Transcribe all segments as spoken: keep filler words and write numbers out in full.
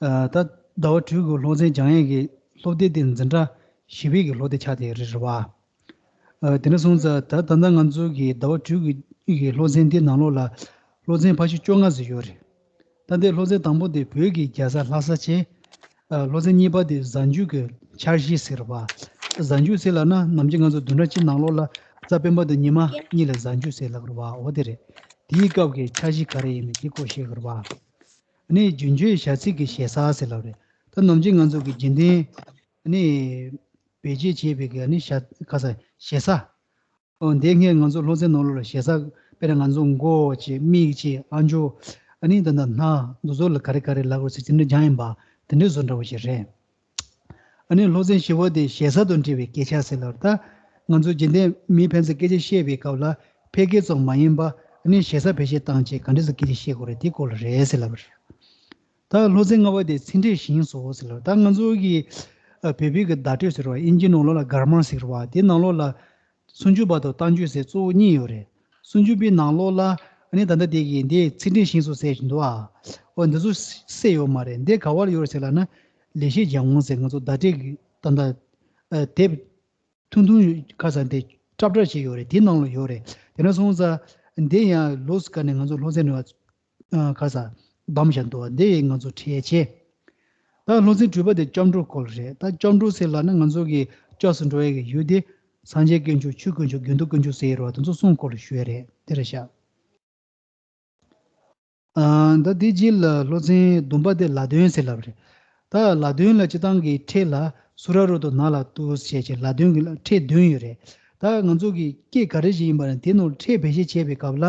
ཨ་ད་ཟླ་བ་དྲུག་གི་སློབ་ཚན་སྦྱང་ཡས་ཀྱི་སློབ་དེབ་དེ་འཛིན་གྲྭ་བཞི་པའི་གི་སློབ་དེབ་ཆགས་བསྡད་རེད་རེད་བ། ཨ་དེ་འདྲ་སོང་ཙང་ད་ད་ལྟ་ང་ཚོ་གི་ཟླ་བ་དྲུག་གི་གི་སློབ་ཚན་དེ་ནང་ལོགས་ལ་སློབ་ཚན་ཕལ་ཆེར་བཅོ་ལྔ་ཙམ་ཡོད་རེད། ད་ལྟའི་སློབ་ཚན་དང་པོ་དེ་བོད་ཀྱི་རྒྱལ་ས་ལྷ་ས་བྱས། ཨ་སློབ་ཚན་གཉིས་པ་དེ་གཟའ་མཇུག་གི་འཆར་གཞི་ཟེར་བ། གཟའ་མཇུག་ཟེར་ལབ་ན་ནམ་རྒྱུན་ང་ཚོ་བདུན་ཕྲག་གཅིག་ནང་ལོགས་ལ་རྩ་སྤེན་པ་དང་ཉི་མ་གཉིས་ལ་གཟའ་མཇུག་ཟེར་ལབ་རེད་བ། འོ་དེ་རེད། དེའི་སྐབས་ཀྱི་འཆར་གཞི་ག་རེ་ཡིན་མིན་དེ་སྐོར་བཤད་དགོས་རེད་བ། ཨ་ནི་རྒྱུན་སྤྱོད་བྱ་ཚིག་གི་ཞེ་ས་ཟེར་ལབ་རེད། ད་ནམ་རྒྱུན་ང་ཚོ་གི་རྒྱུན་ལྡན་ཨ་ནི་བེད་སྤྱོད་བྱེད་པའི་གི་ཨ་ནི་ཞེ་ཁ་ས་ཞེ་ས། ཨོ་འདི་སྔས་ང་ཚོ་སློབ་ཚན་ནང་ལོགས་ལ་ཞེ་ས་དཔེར་ན་ང་ཚོ་མགོ་བྱས་མིག་བྱས་ཨ་མཆོག་ཨ་ནི་ད་ལྟ་སྣ་འདི་ཚོ་ལ་ག་རེ་ག་རེ་ལབ་དགོས་ཟེར་དེ་འདྲ་སྦྱངས་ཡིན་པ་དེ་འདྲ་བཟོ་འདྲ་བོ་ཞིག་རེད། ཨ་ནི་སློབ་ཚན་བཞི་པ་དེ་ཞེ་ས་དང་འབྲེལ་བའི་སྐད་ཆ་ཟེར་ལབ་ད། ང་ཚོ་རྒྱུན་ལྡན་མི་ཕན་ཚུན་སྐད་ཆ་བཤད་པའི་སྐབས་ལ་ཕལ་སྐད་ཙམ་མ་ཡིན་པ་ཨ་ནི་ཞེ་ས་བེད་སྤྱོད་བཏང་བྱས་ག་འདྲ་ཟེར་སྐད་ཆ་བཤད་དགོས་རེད་དེ་སྐོར་ལ་རེད་ཟེར་ལབ་པ་རེད། ད་སློབ་ཚན་ལྔ་པ་དེ་ཚིག་ཕྲད་ཞིང་སོགས་ཟེར་ལབ་ད་ང་ཚོ་གི་ཨ་བོད་པའི་གི་བརྡ་སྤྲོད་ཟེར་བ་ཨིན་ཇི་ནང་ལོགས་ལ་གྷར་མར་ཟེར་བ་དེ་ནང་ལོགས་ལ། སུམ་ཅུ་པ་དང་རྟགས་འཇུག་ཟེར་གཙོ་བོ་གཉིས་ཡོད་རེད། སུམ་ཅུ་པའི་ནང་ལོགས་ལ་ཨ་ནི་ད་ལྟ་དེ་གི་འདི་ཚིག་ཕྲད་ཞིང་སོགས་ཟེར་བཞིན་འདུག་ཨ། འོ་འདི་ཚོ་གསལ་ཡོད་མ་རེད། འདི་ག་བར་ཡོད་རེད་ཟེར་ལབ་ན། ལེགས་བཤད་ལྗོན་དབང་ཟེར་ང་ཚོ་བརྡ་སྤྲོད་ཀྱི་ད་ལྟ་ཨ་དེབ་ཐུང་ཐུང་ཁ་ས་འདི་ཀྲབ་ཀྲབ་བྱས་ཡོད་རེད། དེ་ནང་ལ་ཡོད་རེད། དེ་འདྲ་སོང་ཙང་འདི་ཡང་ལོ་སི་ཀ་ནས་ང་ཚོ་སློབ་ཚན་ནང་ཁ་ས་བདམས་བཞག་འདུག་དེ་ང་ཚོ་ཁྲིད་བྱས། ད་སློབ་ཚན་དྲུག་པ་དེ་སྐྱབས་འགྲོ་སྐོར་རེད། ད་སྐྱབས་འགྲོ་ཟེར་ལབ་ན་ང་ཚོ་གི་སྐྱབས་སུ་འགྲོ་ཡས་ཀྱི་ཡུལ་དེ་སངས་རྒྱས་དཀོན་མཆོག་ཆོས་དཀོན་མཆོག་དགེ་འདུན་དཀོན་མཆོག་ཟེར་ཡོད་རེད་བ། དེ་ཚོ་གསུམ་སྐོར་ལ་ཞུ་ཡས་རེད། དེ་རེད་ཤག་ཨ་ད་དེ་རྗེས་ལ་སློབ་ཚན་བདུན་པ་དེ་ལ་དོན་ཟེར་ལབ་རེད། ད་ལ་དོན་ལ་སྤྱིར་བཏང་གི་ཕྲད་ལ་སུ་ར་རུ་དང་ན་ལ་ཏུ་ཞེས་བྱས་ལ་དོན་གྱི་ཕྲད་བདུན་ཡོད་རེད། ད་ང་ཚོ་གི་སྐད་ག་རེ་ཞིག་ཡིན་པ་ན་དེ་ནང་ཕྲད་བེད་སྤྱོད་བྱེད་པའི་སྐབས་ལ།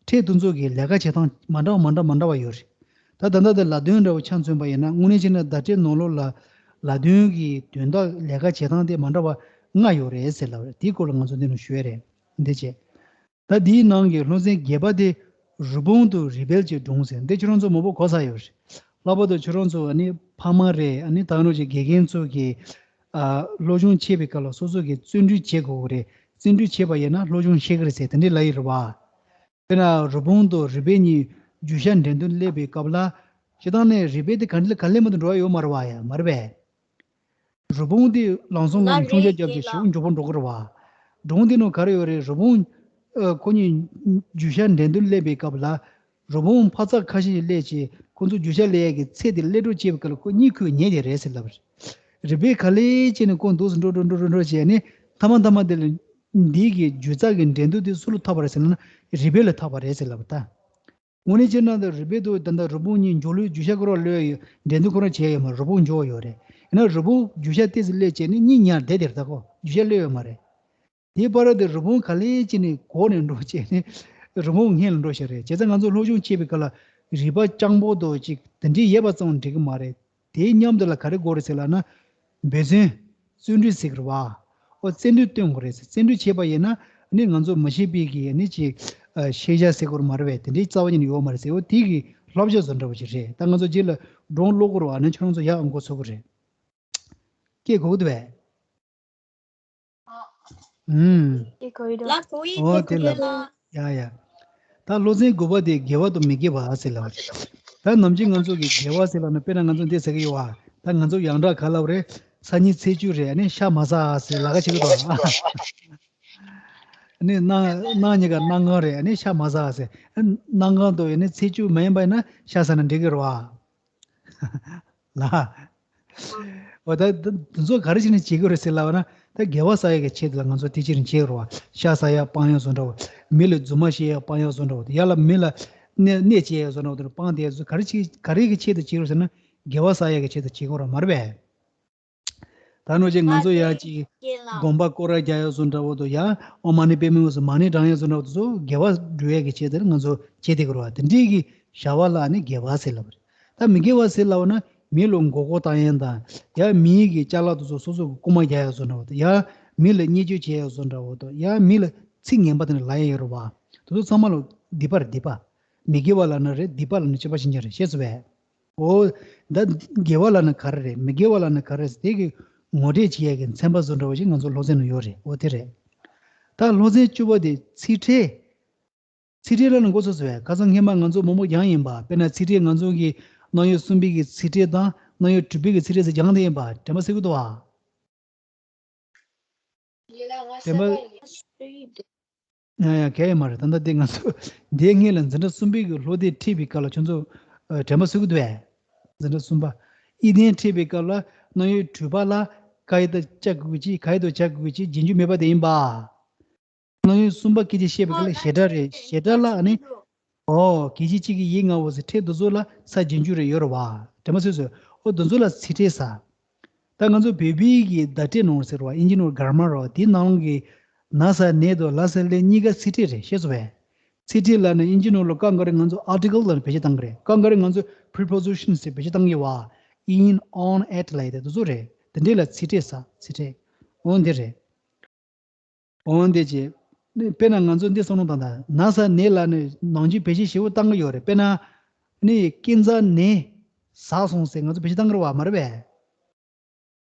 ཕྲད་དེ་ཚོ་གི་ལས་ཀ་བྱེད་སྟངས་མ་འདྲ་བ་མ་འདྲ་མ་འདྲ་བ་ཡོད་རེད། ད་ད་ལྟ་དེ་ལ་དོན་འདྲ་བོ་ཆ་མཚོན་པ་ཡིན་ན་དངོས་གནས་བྱས་ན་བརྡ་སྤྲོད་ནང་ལོགས་ལ་ལ་དོན་གྱི་དོན་དག་ལས་ཀ་བྱེད་སྟངས་དེ་མ་འདྲ་བ་ལྔ་ཡོད་རེད་ཟེར་ལབ་རེད། དེའི་སྐོར་ལ་ང་ཚོ་འདི་ནས་ཞུ་ཡ་རེད། འདི་བྱས། ད་འདིའི་ནང་གི་སློབ་ཚན་བརྒྱད་པ་དེ་རི་བོང་དང་རུས་སྦལ་གྱི་སྒྲུང་ཟེར་འདི་ཁྱོད་རང་ཚོ་མང་པོ་གོ་ས་ཡོད་རེད། ལྷག་པར་དུ་ཁྱོད་རང་ཚོ་ཨ་ནི་ཕ་མ་རེད། ཨ་ནི་ད་ག་ནང་བཞིན་དགེ་རྒན་ཚོ་གི་ཨ་སློབ་སྦྱོང་བྱེད་པའི་སྐབས་ལ་སོ་སོ་གི་བརྩོན་འགྲུས་བྱེད་དགོས་ཀྱི་རེད། བརྩོན་འགྲུས་བྱས་པ་ཡིན་ན་སློབ་སྦྱོང་ཤེས་ཀྱི་རེད་ཟེར་དེ་འདྲའི་ལབ་ཡོད་རེད་བ། དཔེར་ན་རི་བོང་དང་རུས་སྦལ་གཉིས་རྒྱུ་ཤ་འགྲན་བསྡུར་སླེབས་པའི་སྐབས་ལ། སྤྱིར་བཏང་ནས་རུས་སྦལ་དེ་ག་འདྲ་ག་ལེ་མ་དུ་འགྲོ་ཡ་ཡོད་མ་རེད་བ། ཡ་མ་རེད་པས། རི་བོང་དེ་ལངས་སོང་ངམ་ཆུང་ཆ་རྒྱབ་ཀྱི་ཞེ་པོ་མགྱོགས་པོ་འགྲོ་གི་རེད་བ། སྒྲུང་དེ་ནང་ག་རེ་ཡོད་རེད། རི་བོང་ཨ་ཁོ་གཉིས་རྒྱུ་ཤ་འགྲན་བསྡུར་སླེབས་པའི་སྐབས་ལ། རི་བོང་འཕག་འཚག་ཁ་ཤས་ཤིག་སླེབས་བྱས་ཁོ་ཚོ་རྒྱུ་ཤ་སླེབས་ཡས་ཀྱི་ཚད་དེ་སླེབས་འགྲོ་བྱས་པའི་སྐབས་ལ་ཁོ་གཉིད་ཁུག་ཉལ་བསྡད་རེད་ཟེར་ལབ་རེད། རུས་སྦལ་ག་ལེ་བྱས་ནས་ཁོ་འདུག་སེ་འགྲོ་འགྲོ་འགྲོ་འགྲོ་འགྲོ་བྱས་ནས་མཐའ་མ་མཐའ་མ་དེ་ལ་འདི་གི་རྒྱུ་ཚ་གི་འགྲན་བསྡུར་དེ་སུ་ལ་ཐོབ་པ་རེད་ཟེར་ན་རུས་སྦལ་ལ་ཐོབ་པ་རེད་ཟེར་ལབ་པ་ད། དངོས་གནས་བྱས་ན་ད་རུས་སྦལ་དང་ད་ལྟ་རི་བོང་གཉིས་མགྱོགས་ལོས་རྒྱུ་ཤ་ཁོ་རང་གློད་ཡོད། འགྲན་བསྡུར་ཁོ་རང་བྱས་ཡོད་མ་རེད། རི་བོང་མགྱོགས་ཡོད་རེད། ཡིན་ན་རི་བོང་རྒྱུ་ཤ་ཏོག་ཙམ་སླེབས་བྱས་ནས་གཉིད་ཉལ་བསྡད་དེར་ད་ཁོ་རྒྱུ་ཤ་སླེབས་ཡོད་མ་རེད། དེའི་བར་དུ་རི་བོང་ག་ལེ་བྱས་ནས་གོག་ནས་འགྲོ་བྱས་ནས་རི་བོང་སྔོན་ལ་འགྲོ་ཤག་རེད། བྱས་ཙང་ང་ཚོ་སློབ་སྦྱོང་བྱེད་པའི་སྐབས་ལ་རུས་པ་རྐྱང་པོ་དང་ཅིག་དེ་འདྲའི་ཡོད་པ་ཙམ་འགྲིག་གི་མ་རེད། དེའི་མཉམ་དུ་ལ་ག་རེ་དགོས་རེད་ཟེར་ལབ་ན། འབད་བརྩོན། བརྩོན་འགྲུས་ཟེར་གི་རེད་བ། ཨོ་བརྩོན་འགྲུས་བཏོན་དགོས་རེད་ཟེར། བརྩོན་འགྲུས་བྱས་པ་ཡིན་ན་ནི་ང་ཚོ་མི་ཤེས་པའི་གི་ནི་ཅིག་ཨ་ཤེས་བྱ་ཟེར་དགོས་རེད་མ་རེད་པས། དེ་འདྲའི་རྩ་བ་ཉིད་ནས་ཡོད་མ་རེད་ཟེར། ཨོ་དེ་གི་བསླབ་བྱ་བཟོ་འདྲ་བོ་ཅིག་རེད། ད་ང་ཚོ་རྗེས་ལ་སྒྲུང་ཀློག་དགོས་རེད་བ། ཨ་ནི་ཁྱོད་རང་ཚོ་ཡག་འགོ་ཚུགས་ཀྱི་རེད། སྐད་གོ་གི་འདུག་པས། ཨུམ། ཨེ་གོ་ཡི་འདུག་ལ་གོ་ཡི། ཨོ་གོ་དེ་གི་ལ། ལ། ཡ་ཡ། ད་སློབ་ཚན་དགུ་པ་དེ་དགེ་བ་དང་མི་དགེ་བ་ཟེར་ལབ་པ་རེད། ད་ནམ་རྒྱུན་ང་ཚོ་གི་དགེ་བ་ཟེར་ལབ་ན་དཔེར་ན་ང་ཚོ་འདི་ཟེར་གི་ཡོད་ཨ། ད་ང་ཚོ་ཡང་དག་ག་ལབ་རེད། སང་ཉིན་ཚེས་བཅུ་རེད། ཨ་ནི་ཤ་མ་ཟ་ཨ་ཟེར་ལབ་ཀ་བྱེད་གི་འདུག་ཨ། ཨ་ནི་གནངས་གནངས་ཉིན་ཀ་གནམ་གང་རེད། ཨ་ནི་ཤ་མ་ཟ་ཨ་ཟེར། ཨ་གནམ་གང་དང་ཨ་ནི་ཚེས་བཅུ་མ་ཡིན་པ་ཡིན་ན་ཤ་ཟ་ན་འགྲིག་གི་རེད་བ། ལ། འོ་ད་དེ་ཚོ་ག་རེ་བྱས་ནས་བྱེད་ཀྱི་རེད་ཟེར་ལབ་ན། ད་དགེ་བ་བསགས་ཡག་གི་ཆེད་དུ་ལ་ང་ཚོ་དེ་ཕྱིར་བྱེད་ཀྱི་རེད་བ། ཤ་ཟ་ཡག་སྤང་ཡག་བཟོ་འདྲ་བོ། མི་ལ་རྫུན་མ་བཤད་ཡག་སྤང་ཡག་བཟོ་འདྲ་བོ། ཡ་ལ་མི་ལ་གནོད་གནོད་བྱེད་ཡག་བཟོ་འདྲ་བོ་དེ་སྤང་བསྡད་ཡག་ཚོ་ག་རེ་བྱེད་ག་རེ་གི་ཆེད་དུ་བྱེད་ཀྱི་རེད་ཟེར་ན། དགེ་བ་བསགས་ཡག་གི་ཆེད་དུ་བྱེད་ཀྱི་རེད་མ་རེད་པས། ད་ནོ་ཅིག་ང་ཚོ་ཡ་ཅིག་དགོན་པ་སྐོར་ར་རྒྱག་ཡག་བཟོ་འདྲ་བོ་དང་ཡ་ཨོཾ་མ་ཎི་པདྨེ་ཧཱུྃ་ཟེར་མ་ཎི་བགྲང་ཡག་བཟོ་འདྲ་བོ་དེ་ཚོ་དགེ་བ་སྒྲུབ་ཡག་གི་ཆེད་དུ་ང་ཚོ་བྱེད་བསྡད་ཀྱི་རེད་བ། དེ་འདྲའི་གི་བྱ་བ་ལ་ནི་དགེ་བ་ཟེར་ལབ་པ་རེད། ད་མི་དགེ་བ་ཟེར་ལབ་ན་མི་ལ་མགོ་སྐོར་བཏང་ཡག་དང་ཡ་མིའི་གི་ཅ་ལག་དེ་ཚོ་སོ་སོ་གི་རྐུ་མ་རྒྱག་ཡག་བཟོ་འདྲ་བོ་དང་ཡ་མི་ལ་བརྙས་བཅོས་བྱེད་ཡག་བཟོ་འདྲ་བོ་དང་ཡ་མི་ལ་ཚིག་ངན་པ་དེ་འདྲ་ལབ་ཡག་ཡོད་རེད་བ། དེ་ཚོ་ཚང་མ་ལ་སྡིག་པ་རེད་སྡིག་པ། མི་དགེ་བ་ལབ་ན་རེད། སྡིག་པ་ལབ་ན་སྤྱོད་པ་ཕྱིན་ཅི་རེད། ཤེས་སོང་པས། འོ། ད་དགེ་བ་ལབ་ན་ག་རེ་རེད། མི་དགེ་བ་ལབ་ན་ག་རེ་རེད། དེ་གི་ངོ་སྤྲོད་བྱེད་ཡག་གི་ཚན་པ་བཟོ་འདྲ་བོ་ཞིག་ང་ཚོ་སློབ་ཚན་ནང་ཡོད་རེད། འོ་དེ་རེད། ད་སློབ་ཚན་བཅུ་པ་དེ་ཚིག་ཕྲད། ཚིག་ཕྲད་ལབ་ན་མགོ་ཚོས་སོང་པས། ཁ་སང་སྔས་མ་ང་ཚོ་མང་པོ་སྦྱངས་ཡིན་པ། དཔེར་ན་ཚིག་ཕྲད་ང་ཚོ་གི་ རྣམ་དབྱེ་གསུམ་པའི་གི་ཚིག་ཕྲད་དང་རྣམ་དབྱེ་དྲུག་པའི་གི་ཚིག་ཕྲད་ཟེར་སྦྱངས་བསྡད་ཡིན་པ་དྲན་པ་གསོས་ཀྱི་འདུག་བ། དྲན་པ། ཡ་ཡ་གལ་ཡོད་མ་རེད། ད་ལྟ་དེ་ང་ཚོ་འདིའི་སྔོན་ལ་འཛིན་གྲྭ་གསུམ་པའི་གི་སློབ་དེབ་ཁྲིད་པའི་སྐབས་ལ་ཁྱོད་ཚོ་ཨ་དྲན་པ་གསོས་ཀྱི་འདུག་བས། འཛིན་གྲྭ་གསུམ་པ། དབྱེ་ལྡན་ཁྲིད་པའི་སྐབས་ལ་རྣམ་དབྱེ་དྲུག་པ་ལ་ཀ་ཡི་དང་བཅའ་དགོས་ཀྱི་ཅིག་ཀ་ཡི་དང་བཅའ་དགོས་ཀྱི་ཅིག་རྗེས་འཇུག་མེད་པ་དེ་ཡིན་པ། རྣམ་དབྱེ་གསུམ་པ་སྐད་ཆ་བཤད་པའི་སྐབས་ལ་ཨོ་ད་བྱེད་སྒྲ་རེད། བྱེད་སྒྲ་ལ་ཨ་ནི། ཨོ་གལ་ཆེ་གཅིག་གི་ཡིག་ལྔ་བོ་ཟེར་ཕྲད་དེ་ཚོ་ལ་ས་རྗེས་འཇུག་རེ་ཡོད་རེད་བ། དྲན་པ་གསོས་སོང་། ཨོ་དེ་ཚོ་ལ་ཚིག་ཕྲད་ཟེར། ད་ང་ཚོ་བོད་པའི་གི་བརྡ་སྤྲོད་ནང་ཟེར་བ་ཨིན་ཇི་ནང་གྷ་ར་མར་རོ་དེའི་ནང་གི་ན་ས་ནས་དང་ལ་ས་ལས་གཉིས་ཀ་ཚིག་ཕྲད་རེད། ཤེས་སོང་བས། ཚིག་ཕྲད་ལབ་ན་ཨིན་ཇི་ནང་ལ་སྐབས་འགའ་རེ་ང་ཚོ་article་ལབ་ནས་བེད་སྤྱོད་བཏང་གི་རེད། སྐབས་འགའ་རེ་ང་ཚོ་preposition་ཟེར་བེད་སྤྱོད་བཏང་གི་བ། in, on, at་ལབ་ཡ་དེ་དེ་ཚོ་རེད། དེ་འདྲས་ལ་ཚིག་ཕྲད་ཟེར། ཚིག་ཕྲད། འོ་འདི་རེད། འོ་འདི་ཅི། དཔེར་ན་ང་ཚོ་འདི་བསམ་བློ་བཏང་དང་ན་ས་ནས་ལབ་ནས་ནང་ཆོས་བེད་སྤྱོད་ཞེ་པོ་བཏང་གི་ཡོད་རེད། དཔེར་ན་ནི་ཀན་ཛ་ནས་ཟག་སོང་ཟེར་ང་ཚོ་བེད་སྤྱོད་བཏང་གི་རེད་བ། མ་རེད་པས།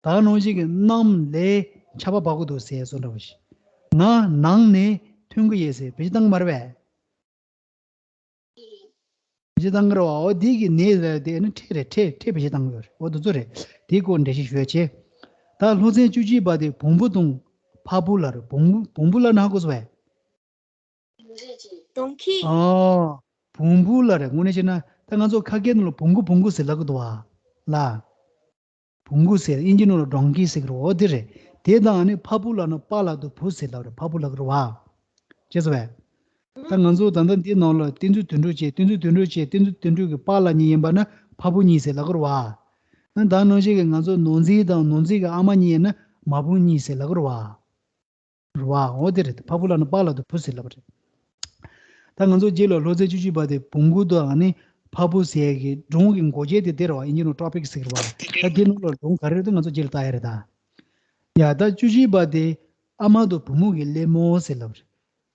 ད་ནང་བཞིན་གྱི་གནམ་ལས་ཆར་པ་འབབ་ཀྱི་འདུག་ཟེར་བཟོ་འདྲ་བོ་ཞིག་ང་ནང་ནས་ཐོན་གྱི་ཡོད་ཟེར་བེད་སྤྱོད་བཏང་གི་མ་རེད་པས། བེད་སྤྱོད་བཏང་གི་རེད་བ། འོ་དེ་གི་ནས་ལ་དེ་ནི་ཕྲད་རེད། ཕྲད་ཕྲད་བེད་སྤྱོད་བཏང་གི་ཡོད་རེད། འོ་དེ་ཚོ་རེད། དེའི་སྐོར་འགྲེལ་བཤད་ཞུ་ཡ་བྱེད། ད་སློབ་ཚན་བཅུ་གཅིག་པ་དེ་བོང་བུ་དང་ཕ་བུ་ལ་རེད། བོང་བུ་བོང་བུ་ལ་ན་ཧ་གོ་སོང་བས། Donkey. ཨོ། བོང་བུ་ལ་རེད། དངོས་གནས་བྱས་ན་ད་ང་ཚོ་ཁ་སྐད་ནང་ལ་བོང་གུ་བོང་གུ་ཟེར་ལབ་ཀྱི་འདུག་བ། ལ། བོང་གུ་ཟེར་ཨིན་ཇི་ནང་ལ་donkey་ཟེར་གྱི་རེད། འོ་དེ་རེད། དེ་དང་ཨ་ནི་ཕ་བུ་ལབ་ན་པ་ལ་དུ་བུ་ཟེར་ལབ་རེད། ཕ་བུ་ལབ་ཀྱི་རེད་བ། ཤེས་སོང་བས། ད་ང་ཚོ་ད་ལྟ་འདི་ནང་ལ་གཏན་ཚིགས་དོན་གྲུབ་བྱས། གཏན་ཚིགས་དོན་གྲུབ་བྱས། གཏན་ཚིགས་དོན་གྲུབ་ཀྱི་པཱ་ལགས་གཉིས་ཡིན་པ་ན་ཕ་བུ་གཉིས་ཟེར་ལབ་ཀྱི་རེད་བ། ཨ་ད་ནང་བཞིན་གྱི་ང་ཚོ་ནོར་འཛིན་དང་ནོར་འཛིན་གྱི་ཨ་མ་གཉིས་ཡིན་ན་མ་བུ་གཉིས་ཟེར་ལབ་ཀྱི་རེད་བ། རེད་བ། འོ་དེ་རེད། ཕ་བུ་ལབ་ན་པཱ་ལགས་དུ་བུ་ཟེར་ལབ་པ་རེད། ད་ང་ཚོ་རྗེས་ལ་སློབ་ཚན་བཅུ་གཅིག་པ་དེ་བོང་གུ་དང་ཨ་ནི་ཕ་བུ་ཟེར་གྱི་སྒྲུང་གི་མགོ་བརྗོད་དེ་དེ་རེད་བ། ཨིན་ཇི་ནང་topic་ཟེར་གྱི་རེད་བ། ད་དེ་ནང་ལ་སྒྲུང་ག་རེ་རེད་ང་ཚོ་རྗེས་ལ་ལྟ་ཡ་རེད་ད། ཡ་ད་བཅུ་གཅིག་པ་དེ་ཨ་མ་དང་བུ་མོ་གི་གླེང་མོལ་ཟེར་ལབ་པ་རེད།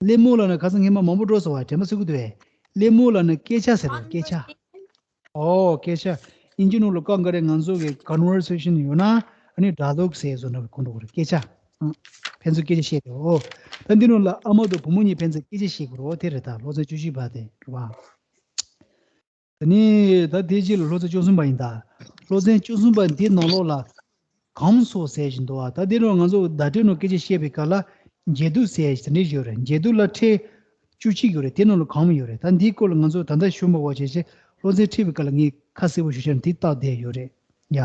གླེང་མོལ་ལབ་ན་ཁ་སང་སྔས་མ་མང་པོ་འགྲོ་སོང་བ་དྲན་པ་གསོས་ཀྱི་འདུག་བས། གླེང་མོལ་ལབ་ན་སྐད་ཆ་ཟེར་བ་སྐད་ཆ། ཨོ་སྐད་ཆ། ཨིན་ཇི་ནང་ལ་སྐབས་འགའ་རེ་ང་ཚོ་གི་conversation་ཡོད་ན་ཨ་ནི་dialogue་ཟེར་བཟོ་འདྲ་གོ་འགྲོ་གི་རེད། སྐད་ཆ། ཨང་། ཕན་ཚུན་སྐད་ཆ་བཤད་དེ། ཨོ། ད་འདི་ནང་ལ་ཨ་མ་དང་བུ་མོ་གཉིས་ཕན་ཚུན་སྐད་ཆ་བཤད་དགོས་རེད། ཨོ་དེ་རེད། ད་སློབ་ཚན་བཅུ་གཅིག་པ་དེ་རེད་བ། དེ་ནས་ད་དེ་རྗེས་ལ་སློབ་ཚན་བཅུ་གསུམ་པ་ཡིན་ད། སློབ་ཚན་བཅུ་གསུམ་པ་འདི་ནང་ལོགས་ལ་གོམས་སོ་ཟེར་བཞིན་འདུག་བ། ད་འདི་ནང་ང་ཚོ་བརྡ་སྤྲོད་ནང་སྐད་ཆ་བཤད་པའི་སྐབས་ལ་འབྱེད་སྡུད་ཟེར་དེ་འདྲས་ཡོད་རེད། འབྱེད་སྡུད་ལ་ཕྲད་བཅུ་གཅིག་ཡོད་རེད། དེ་ནང་ལ་གོམས་ཡོད་རེད། ད་འདིའི་སྐོར་ལ་ང་ཚོ་ད་ལྟ་ཞུ་མ་དགོས་བྱས་བྱས་སློབ་ཚན་ཁྲིད་པའི་སྐབས་ལ་ངས་ཁ་གསལ་པོ་ཞུ་ཆེད་འདི་བཏགས་བསྡད་ཡོད་རེད་ཡ།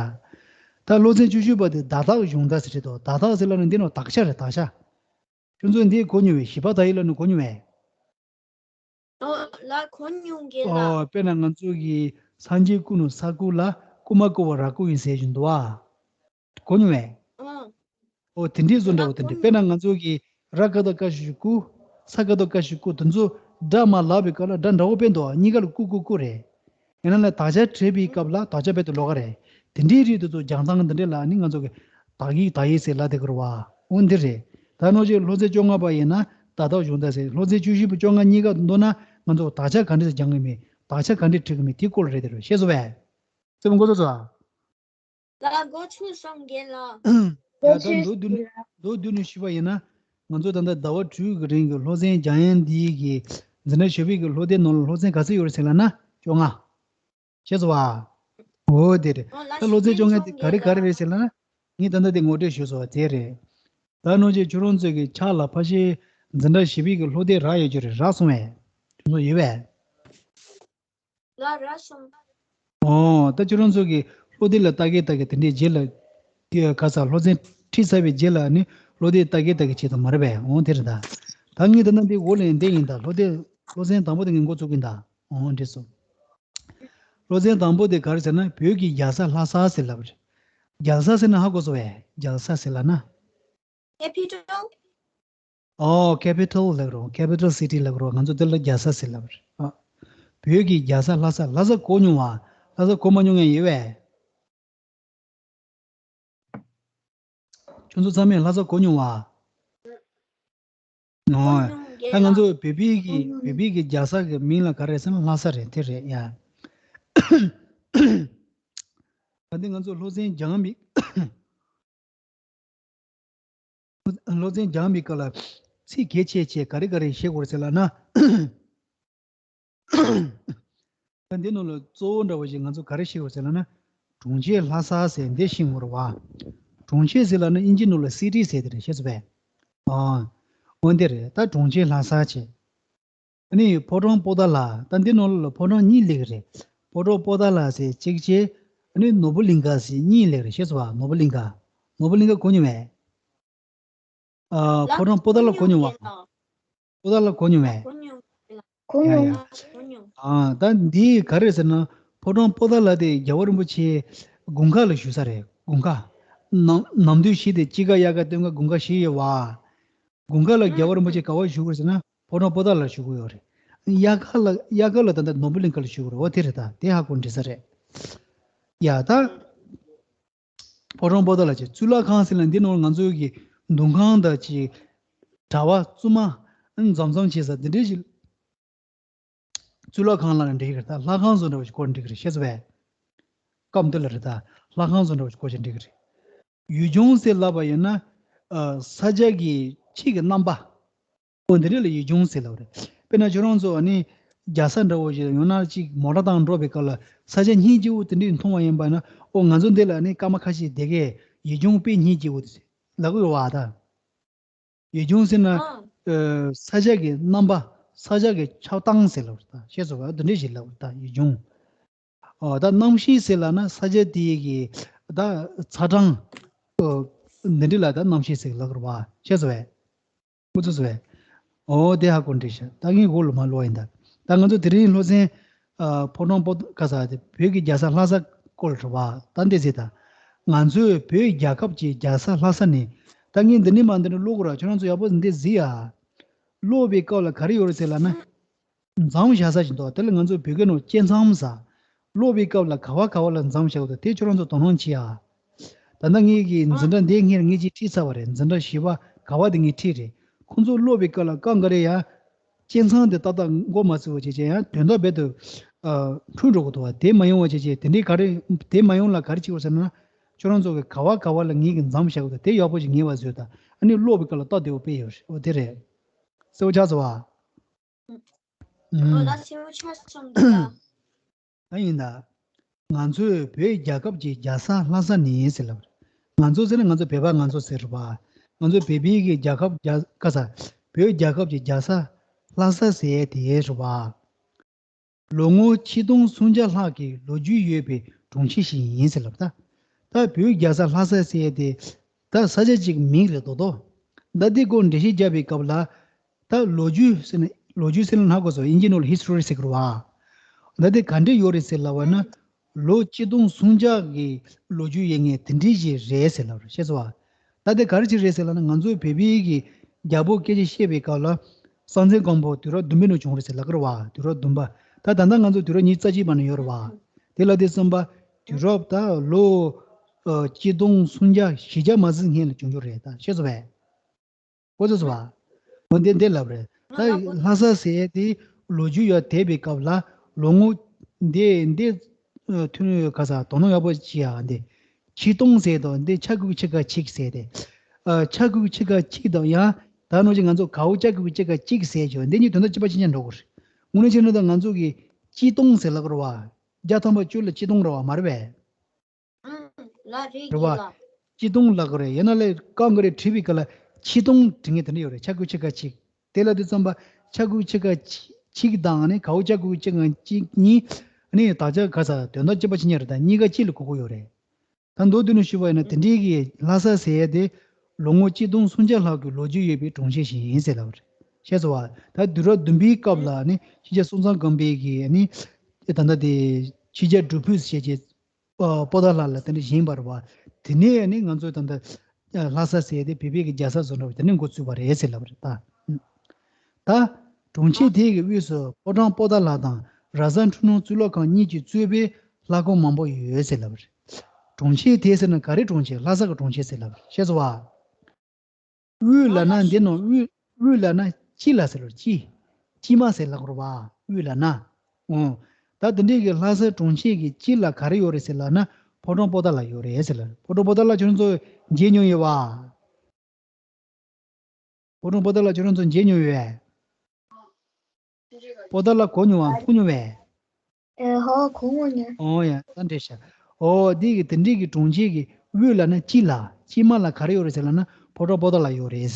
ད་སློབ་ཚན་བཅུ་གཅིག་པ་དེ་བརྡ་དག་གཞུང་བརྡ་ཟེར་རེད་དོ། བརྡ་དག་ཟེར་ལབ་ན་འདི་ནང་དག་ཆ་རེད། དག་ཆ། ཁྱོད་ཚོས་འདི་གོ་མྱོང་བས། བཞི་པ་དག་ཡིག་ལབ་ན་གོ་མྱོང་བས། ཨོ་ལ་གོ་མྱོང་གི་ལ། ཨོ་དཔེར་ན་ང་ཚོ་གི་སངས་རྒྱས་སྐུ་ནི་ས་སྐུ་ལ། སྐུ་མ་སྐུ་བ་ར་སྐུ་ཡིན་ཟེར་བཞིན་འདུག་བ། གོ་མྱོང་བས། ཨོ། ཨོ་དེ་འདྲའི་བཟོ་འདྲ་བོ་དེ་འདྲ། དཔེར་ན་ང་ཚོ་གི་ར་ཀ་བཏགས་རྐ་ཞབས་ཀྱུ་རྐུ། ས་ཀ་བཏགས་སྐ་ཞབས་སྐྱུ། དེ་ཚོ་སྒྲ་མ་ལབ་པའི་སྐབས་ལ་སྒྲ་འདྲ་བོ་དཔེ་འདུག་བ། གཉིས་ཀ་ལ་སྐུ་སྐུ་སྐུ་རེད། ཡང་ན་ལ་དག་ཆ་བྲིས་པའི་སྐབས་ལ་དག་ཆ་དཔེ་དེ་ལོགས་ཀ་རེད། དེ་འདྲའི་རིགས་དེ་ཚོ་རྒྱང་ཐང་འདི་འདྲའི་ལ་ནི་ང་ཚོ་གི་དག་ཡིག་དག་ཡིག་ཟེར་ལབ་བསྡད་ཀྱི་རེད་བ། འོ་འདི་རེད། ད་ནང་བཞིན་སློབ་ཚན་བཅོ་ལྔ་པ་ཡིན་ན་བརྡ་དག་གཞུང་བརྡ་ཟེར། སློབ་ཚན་བཅུ་བཞི་པ་བཅོ་ལྔ་གཉིས་ཀ་མདོར་ན་ང་ཚོ་དག་ཆ་ག་འདྲས་སྦྱང་གི་མིན། དག་ཆ་ག་འདྲས་བྲིས་གི་མིན། དེའི་སྐོར་རེད་དེ་རེད། ཤེས་སོང་བས། རྩེད་མོ་འགོ་ཚུགས་སོང་ཨ། ལ་འགོ་ཚུགས་སོང་རྒན་ལགས། ཡ་ད་མདོར་བསྡུས་ནས་མདོར་བསྡུས་ནས་ཞུས་པ་ཡིན་ན། ང་ཚོ་ད་ལྟ་ཟླ་བ་དྲུག་གི་རིང་གི་སློབ་ཚན་སྦྱང་ཡ་འདི་གི་འཛིན་གྲྭ་བཞི་པའི་གི་སློབ་དེབ་ནང་ལ་སློབ་ཚན་ག་ཚོད་ཡོད་རེད་ཟེར་ལབ་ན་བཅོ་ལྔ། ཤེས་སོང་བ། འོ་དེ་རེད། ཨོ་ལ་ད་སློབ་ཚན་བཅོ་ལྔ་དེ་ག་རེ་ག་རེ་རེད་ཟེར་ལབ་ན། ངས་ད་ལྟ་དེ་ངོ་སྤྲོད་ཞུས་སོང་བ་དེ་རེད། ད་ནང་བཞིན་ཁྱོད་རང་ཚོ་གི་ཕྱག་ལ་ཕལ་ཆེར་འཛིན་གྲྭ་བཞི་པའི་གི་སློབ་དེབ་རག་ཡོད་རྒྱུ་རེད། རག་སོང་བས། ཁྱོད་ཚོ་ཡོད་པས། ང་རག་སོང་། ཨོ་ད་ཁྱོད་རང་ཚོ་གི་སློབ་དེབ་ལ་ལྟ་གི་ལྟ་གི་དེ་འདྲའི་རྗེས་ལ། དེ་ག་ས་སློབ་ཚན་ཁྲིད་ཚར་བའི་རྗེས་ལ་ནི་སློབ་དེབ་ལྟ་གི་ལྟ་གི་བྱེད་དང་མ་རེད་པས། འོང་དེ་རེད་ད། ད་ངས་ད་ནང་འདི་འོག་ལ་འདི་ཡིན་ད། སློབ་དེབ་སློབ་ཚན་དང་པོ་དེ་ངས་འགོ་བཙུགས་ཀྱིན་ད། འོང་འགྲིག་སོང་། སློབ་ཚན་དང་པོ་དེ་ག་རེ་ཟེར་ན་བོད་ཀྱི་རྒྱལ་ས་ལྷ་ས་ཟེར་ལབ་རེད། རྒྱལ་ས་ཟེར་ན་ཧ་གོ་སོང་བས། རྒྱལ་ས་ཟེར་ལབ་ན། Capital། ཨོ་capital་ལབ་རོ། capital city་ལབ་རོ། ང་ཚོ་དེ་ལ་རྒྱལ་ས་ཟེར་ལབ་རེད། ཨ། བོད་ཀྱི་རྒྱལ་ས་ལྷ་ས། ལྷ་ས་གོ་མྱོང་བ། ལྷ་ས་གོ་མ་མྱོང་མཁན་ཡོད་པས། ཁྱོད་ཚོ་ཚང་མས་ལྷ་ས་གོ་མྱོང་བ། ཨོ། ད་ང་ཚོ་བོད་པའི་གི་བོད་པའི་གི་རྒྱལ་ས་གི་མིང་ལ་ག་རེ་ཟེར་ན་ལྷ་ས་རེད། དེ་རེད་ཡ། ད་འདི་ང་ཚོ་སློབ་ཚན་སྦྱང་མི། སློབ་ཚན་སྦྱང་བའི་སྐབས་ལ་ཚིག་གལ་ཆེ་ཆེ་ག་རེ་ག་རེ་ཤེས་དགོས་ཟེར་ལབ་ན། ད་འདི་ནང་ལ་གཙོ་བོ་འདྲ་བོ་ཞིག་ང་ཚོ་ག་རེ་ཤེས་དགོས་ཟེར་ལབ་ན། གྲོང་ཁྱེར་ལྷ་ས་ཟེར་འདི་ཤེས་དགོས་རེད་བ། གྲོང་ཁྱེར་ཟེར་ལབ་ན་ཨིན་ཇི་ནང་ལ་སི་ཊི་ཟེར་དེ་རེད། ཤེས་སོང་བས། ཨ། འོ་འདི་རེད། ད་གྲོང་ཁྱེར་ལྷ་ས་བྱས། ཨ་ནི་ཕོ་བྲང་པོ་ཏཱ་ལ། ད་འདི་ནང་ལ་ཕོ་བྲང་གཉིས་སླེབས་ཀྱི་རེད། ཕོ་བྲང་པོ་ཏཱ་ལ་ཟེར་གཅིག་བྱས། ཨ་ནི་ནོར་བུ་གླིང་ཁ་ཟེར་གཉིས་སླེབས་ཀྱི་རེད། ཤེས་སོང་བ། ནོར་བུ་གླིང་ཁ། ནོར་བུ་གླིང་ཁ་གོ་མྱོང་མེད། ཨ། ལ། ཕོ་བྲང་པོ་ཏཱ་ལ་གོ་མྱོང་བ། གོ་མྱོང་། པོ་ཏཱ་ལ་གོ་མྱོང་མེད། གོ་མྱོང་། གོ་ཡ་ཡ། མྱོང་། གོ་མྱོང་། ཨ། ད་འདི་ག་རེ་ཟེར་ན། ཕོ་བྲང་པོ་ཏཱ་ལ་དེ་རྒྱལ་བ་རིན་པོ་ཆེ་དགུན་ཁ་ལ་བཞུགས་ས་རེད། དགུན་ཁ། ནམ་ནམ་དུས་བཞི་དེ་དཔྱིད་ཀ་དབྱར་ཁ་སྟོན་ཁ་དགུན་ཁ་བཞི་ཡོད་བ། དགུན་ཁ་ལ་རྒྱལ་བ་རིན་པོ་ཆེ་ག་བ་བཞུགས་ཀྱི་རེད་ཟེར་ན། ཕོ་བྲང་པོ་ཏཱ་ལར་བཞུགས་ཀྱི་ཡོད་རེད། དབྱར་ཁ་ལ་དབྱར་ཁ་ལ་ད་ལྟ་ནོར་བུ་གླིང་ཁ་ལ་བཞུགས་ཀྱི་རེད། འོ་དེ་རེད། ད་དེ་ཧ་གོ་འགྲིག་ས་རེད། ཡ་ད། ཕོ་བྲང་པོ་ཏཱ་ལ་བྱས། གཙུག་ལག་ཁང་ཟེར་ན་འདི་ནང་ང་ཚོའི་གི་འདུ་ཁང་དང་ཅིག་གྲྭ་པ་བཙུན་མ་འཛོམས་འཛོམས་བྱེད་ས་འདི་འདྲའི་ཞིག་གཙུག་ལག་ཁང་ལ་འགྲིག་གི་རེད། ད་ལྷ་ཁང་བཟོ་འདྲ་བ་ཞིག་བསྐོར་འགྲིག་གི་རེད། ཤེས་སོང་བས། སྐབས་འདི་ལ་རེད། ད་ལྷ་ཁང་བཟོ་འདྲ་བ་ཞིག་བསྐོར་བྱས་འགྲིག་གི་རེད། ཡུལ་ལྗོངས་ཟེར་ལབ་པ་ཡིན་ན། ཨ། ས་ཆ་གི་ཕྱི་གི་རྣམ་པ། འོ་འདི་འདྲ་ལ་ཡུལ་ལྗོངས་ཟེར་ལབ་རེད། དཔེར་ན་ཁྱོད་རང་ཚོ་ཨ་ནི་རྒྱལ་ས་འདྲ་བོ་ཞིག་ཡང་ན་ཅིག་མོ་ཊ་བཏང་འགྲོ་བའི་སྐབས་ལ་ས་ཆ་སྙིང་རྗེ་བོ་དེ་འདྲས་མཐོང་བ་ཡིན་པ་ན། འོ་ང་ཚོ་འདི་ལ་ཨ་ནི་སྐར་མ་ཁ་ཤས་བསྡད་མཁན་ཡུལ་ལྗོངས་དཔེ་སྙིང་རྗེ་བོ་དེ་ལབ་ཀྱི་ཡོད་བ། ད་ཡུལ་ལྗོངས་ཟེར་ན། ཨ། ཨ། ས་ཆ་གི་རྣམ་པ། ས་ཆ་གི་ཆགས་སྟངས་ཟེར་ལབ་རེད། ད་ཤེས་སོང་བ། འདི་འདྲས་ཞིག་ལབ་རེད། ད་ཡུལ་ལྗོངས། ཨ། ད་གནམ་གཤིས་ཟེར་ལབ་ན་ས་ཆ་དེའི་གི་ད་ཚ་གྲང་། ཨ། འདི་འདྲ་ལ་ད་གནམ་གཤིས་ཟེར་ལབ་ཀྱི་རེད་བ། ཤེས་སོང་བས། ཁོ་ཚོ་ཚོས། འོ་དེ་ཧ་གོ་འགྲིག་ཤག་ད་ངས་འོག་ལ་མར་ཀློག་ཡིན་ད། ད་ང་ཚོ་དེ་རིང་སློབ་ཚན། ཨ། ཕོ་བྲང་པོ་ག་ས་དེ་བོད་ཀྱི་རྒྱལ་ས་ལྷ་ས་སྐོར་རེད་བ། ད་འདི་ཟེར་ད། ང་ཚོའི་བོད་རྒྱལ་ཁབ་ཀྱི་རྒྱལ་ས་ལྷ་ས་ནས། ད་ངས་འདི་ནས་མར་འདི་ནས་ཀློག་དགོས་ར། ཁྱོད་རང་ཚོ་ཡག་པོ་འདི་གཟིགས་ཨ། ཀློག་པའི་སྐབས་ལ་ག་རེ་ཡོད་རེད་ཟེར་ལབ་ན། མཚམས་བཞག་ས་ཞིག་འདུག་དེ་ལ་ང་ཚོ་བོད་སྐད་ནང་དཀྱེལ་མཚམས་ཟེར། ཀློག་པའི་སྐབས་ལ་ག་བ་ག་བ་ལ་མཚམས་བཞག་འདུག་དེ་ཁྱོད་རང་ཚོ་དོ་སྣང་བྱེད་ཨ། ད་ལྟ་ངེད་ཀྱི་འཛིན་གྲྭ་འདི་སྔོན་ངེད་ཀྱིས་ཁྲིད་ཚར་བ་རེད། འཛིན་གྲྭ་བཞི་པ་ག་བ་དེ་ངས་ཁྲིད་རེད། ཁོང་ཚོ་ཀློག་པའི་སྐབས་ལ་སྐབས་འགའ་རེ་ཡང་དཀྱེལ་མཚམས་དེ་ཏག་ཏག་འགོ་མ་ཚུགས་པ་བྱས་བྱས་ཡང་དོན་དག་རྦད་དེ། ཨ། འཁྲུལ་འགྲོ་གི་འདུག་བ། དེ་མ་ཡོང་བ་བྱས་བྱས་དེ་འདྲའི་ག་རེ། དེ་མ་ཡོང་ལ་ག་རེ་བྱེད་དགོས་ཟེར་ན། ཁྱོད་རང་ཚོ་གི་ག་བ་ག་བ་ལ་ངེད་ཀྱིས་མཚམས་བཞག་འདུག་དེ་ཡག་པོ་ཞིག་ངེས་པ་བཟོས་ད། ཨ་ནི་ཀློག་པའི་སྐབས་ལ་ཏོག་བདེ་བོ་དཔེ་ཡོད་རེད། འོ་དེ་རེད། གསལ་པོ་ཆགས་སོང་བ། ཨོ་ད་སེམས་ཆགས་སོང་འདུག་ད། ད་ཡིན་ད། ང་ཚོས་བོད་རྒྱལ་ཁབ་ཀྱི་རྒྱལ་ས་ལྷ་ས་ནས་ཟེར་ལབ་རེད། ང་ཚོ་ཟེར་ན་ང་ཚོ་བོད་པ་ང་ཚོ་ཟེར་རེད་པ། ང་ཚོ་བོད་པའི་གི་རྒྱལ་ཁབ་རྒྱལ་ག་ས། བོད་རྒྱལ་ཁབ་ཀྱི་རྒྱལ་ས་ལྷ་ས་ཟེར་དེ་རེད་པ། ལོ་ངོ་ཆིག་སྟོང་སུམ་བརྒྱ་ལྷག་གི་ལོ་རྒྱུས་ཡོད་པའི་གྲོང་ཁྱེར་ཞིག་ཡིན་ཟེར་ལབ་ད། ད་བོད་རྒྱལ་ས་ལྷ་ས་ཟེར་དེ། ད་ས་ཆ་གཅིག་མིང་རེད་དོ་དོ། ད་འདི་སྐོར་འགྲེལ་བཤད་བརྒྱབ་པའི་སྐབས་ལ། ད་ལོ་རྒྱུས་ཟེར་ན་ལོ་རྒྱུས་ཟེར་ན་ཧ་གོ་སོང་། ཨིན་ཇི་ནང་ལ་ཧི་སི་ཊོ་རི་ཟེར་གི་རེད་བ། ད་འདི་ག་འདྲ་ཡོད་རེད་ཟེར་ལབ་པ་ན། ལོ་ཆིག་སྟོང་སུམ་བརྒྱ་གི་ལོ་རྒྱུས་ཡོད་མཁན་དེ་འདྲ་ཞིག་རེད་ཟེར་ལབ་རེད། ཤེས་སོང་བ། ད་དེ་ག་རེ་ཅིག་རེད་ཟེར་ལབ་ན་ང་ཚོའི་བོད་པའི་གི་རྒྱལ་པོ་སྐད་ཆ་བཤད་པའི་སྐབས་ལ། སྲོང་བཙན་སྒམ་པོ་དུས་རབས་བདུན་པའི་ནང་བྱུང་རེད་ཟེར་ལབ་ཀྱི་རེད་བ། དུས་རབས་བདུན་པ། ད་ད་ལྟ་ང་ཚོ་དུས་རབས་ཉི་ཤུ་རྩ་གཅིག་པ་ནང་ཡོད་རེད་བ། དེ་ལ་དེ་གསུམ་པ། དུས་རབས་ད་ལོ། ཨ། ཆིག་སྟོང་སུམ་བརྒྱ་བཞི་བརྒྱ་མ་ཟིན་སྔོན་ལ་བྱུང་རྒྱུ་རེད། ད་ཤེས་སོང་བས། གོ་ཚོད་སོང་བ། འོ་འདི་འདི་ལབ་རེད། ད་ལྷ་ས་ཟེར་དེ་ལོ་རྒྱུས་ཡར་དེད་པའི་སྐབས་ལ་ལོ་ངོ་འདི་འདི། ཨ། ཐུན་ག་ས་དོ་སྣང་ཡག་པོ་བྱེད་ཡ་འདི། ཆིག་སྟོང་ཟེར་དང་འདི་ཆ་གི་གུ་ཆི་ག་གཅིག་ཟེར་ཏེ། ཨ། ཆ་གི་གུ་ཆི་ག་གཅིག་དང་ཡང་ད་ནང་བཞིན་ང་ཚོ་གའོ་ཆ་གི་གུ་ཆི་ག་གཅིག་ཟེར་ཀྱང་འདི་གཉིས་དོན་དག་གཅིག་པ་གཅིག་རྐྱང་འགྲོ་གི་རེད། དངོས་གནས་བྱས་ན་ད་ང་ཚོ་གི་གཅིག་སྟོང་ཟེར་ལབ་ཀྱི་རེད་བ། བརྒྱ་ཐམ་པ་བཅུ་ལ་གཅིག་སྟོང་རེད་བ། མ་རེད་པས། ཨང་། ལ་རེད་རེད་བ། ཀྱི་ལ། ཆིག་སྟོང་ལབ་ཀྱི་རེད། ཡིན་ན་ལས་སྐབས་འགའ་རེ་བྲིས་པའི་སྐབས་ལ་ཆིག་སྟོང་བྲི་མཁན་དེ་འདྲ་ཡོད་རེད། ཆ་གི་གུ་ཆི་ག་གཅིག་དེ་ལ་དེ་ཙམ་པ་ཆ་གི་གུ་ཆི་ག་གཅིག་དང་ནི་གའོ་ཆ་གི་གུ་ཆི་ག་གཅིག་གཉིས་ནི་དག་ཆ་ག་ས་དོན་དག་གཅིག་པ་གཅིག་རྐྱང་རེད། ད་གཉིས་ཀ་གཅིག་ལ་གོ་གི་ཡོད་རེད། ད་མདོར་བསྡུས་ནས་ཞུས་པ་ཡིན་ན་དེ་འདྲའི་གི་ལྷ་ས་ཟེར་ཡ་དེ་ལོ་ངོ་ཆིག་སྟོང་སུམ་བརྒྱ་ལྷག་གི་ལོ་རྒྱུས་ཡོད་པའི་གྲོང་ཁྱེར་ཞིག་ཡིན་ཟེར་ལབ་པ་རེད། ཤེས་སོང་བ། ད་དུས་རབས་བདུན་པའི་སྐབས་ལ་ནི་ཆོས་རྒྱལ་སྲོང་བཙན་སྒམ་པོའི་གི་ནི་ད་ལྟ་དེ་ཆོས་རྒྱལ་སྒྲུབ་ཕུག་ཟེར་བྱས་ཀྱི། ཨ། པོ་ཏཱ་ལ་ལ་དེ་འདྲ་བཞེངས་པ་རེད་བ། དེ་ནས་ནི་ང་ཚོའི་ད་ལྟ་ལྷ་ས་ཟེར་དེ་བོད་པའི་གི་རྒྱལ་ས་བཟོ་འདྲ་བ་དེ་ནས་འགོ་བཙུགས་པ་རེད་ཟེར་ལབ་པ་རེད་ད། ད་གྲོང་ཁྱེར་དེ་གི་དབུས་སུ་ཕོ་བྲང་པོ་ཏཱ་ལ་དང་ར་ས་འཕྲུལ་སྣང་གཙུག་ལག་ཁང་གཉིས་ཀྱིས་གཙོས་པའི་ལྷ་ཁང་མང་པོ་ཡོད་ཟེར་ལབ་པ་རེད། གྲོང་ཁྱེར་དེ་ཟེར་ན་ག་རེ་གྲོང་ཁྱེར། ལྷ་ས་གི་གྲོང་ཁྱེར་ཟེར་ལབ་པ་རེད། ཤེས་སོང་བ། དབུས་ལབ་ན་འདི་ནང་དབུས། དབུས་ལབ་ན་དཀྱིལ་ལ་ཟེར་ལ། དཀྱིལ། དཀྱིལ་མ་ཟེར་ལབ་དགོས་རེད་བ། དབུས་ལབ་ན། འོ། ད་དེ་འདྲའི་གི་ལྷ་སའི་གྲོང་ཁྱེར་གྱི་དཀྱིལ་ལ་ག་རེ་ཡོད་རེད་ཟེར་ལབ་ན་ཕོ་བྲང་པོ་ཏཱ་ལ་ཡོད་རེད་ཟེར་ལབ། ཕོ་བྲང་པོ་ཏཱ་ལ་ཁྱོད་རང་ཚོ་མཇལ་མྱོང་ཡོད་བ། ཕོ་བྲང་པོ་ཏཱ་ལ་ཁྱོད་རང་ཚོ་མཇལ་མྱོང་ཡོད་པས། པོ་ཏཱ་ལ་གོ་མྱོང་བ། མཐོང་མྱོང་བས། ཨེ་ཧོ་གོ་མྱོང་། ཨོ་ཡ་ད་འདྲ་ཤག་ཨོ་དེ་གི་དེ་འདྲའི་གི་གྲོང་ཁྱེར་གི་དབུས་ལ་ན་དཀྱིལ་ལ་དཀྱིལ་མ་ལ་ག་རེ་ཡོད་རེད་ཟེར་ལབ་ན་ཕོ་བྲང་པོ་ཏ་ལ་ཡོད་རེད།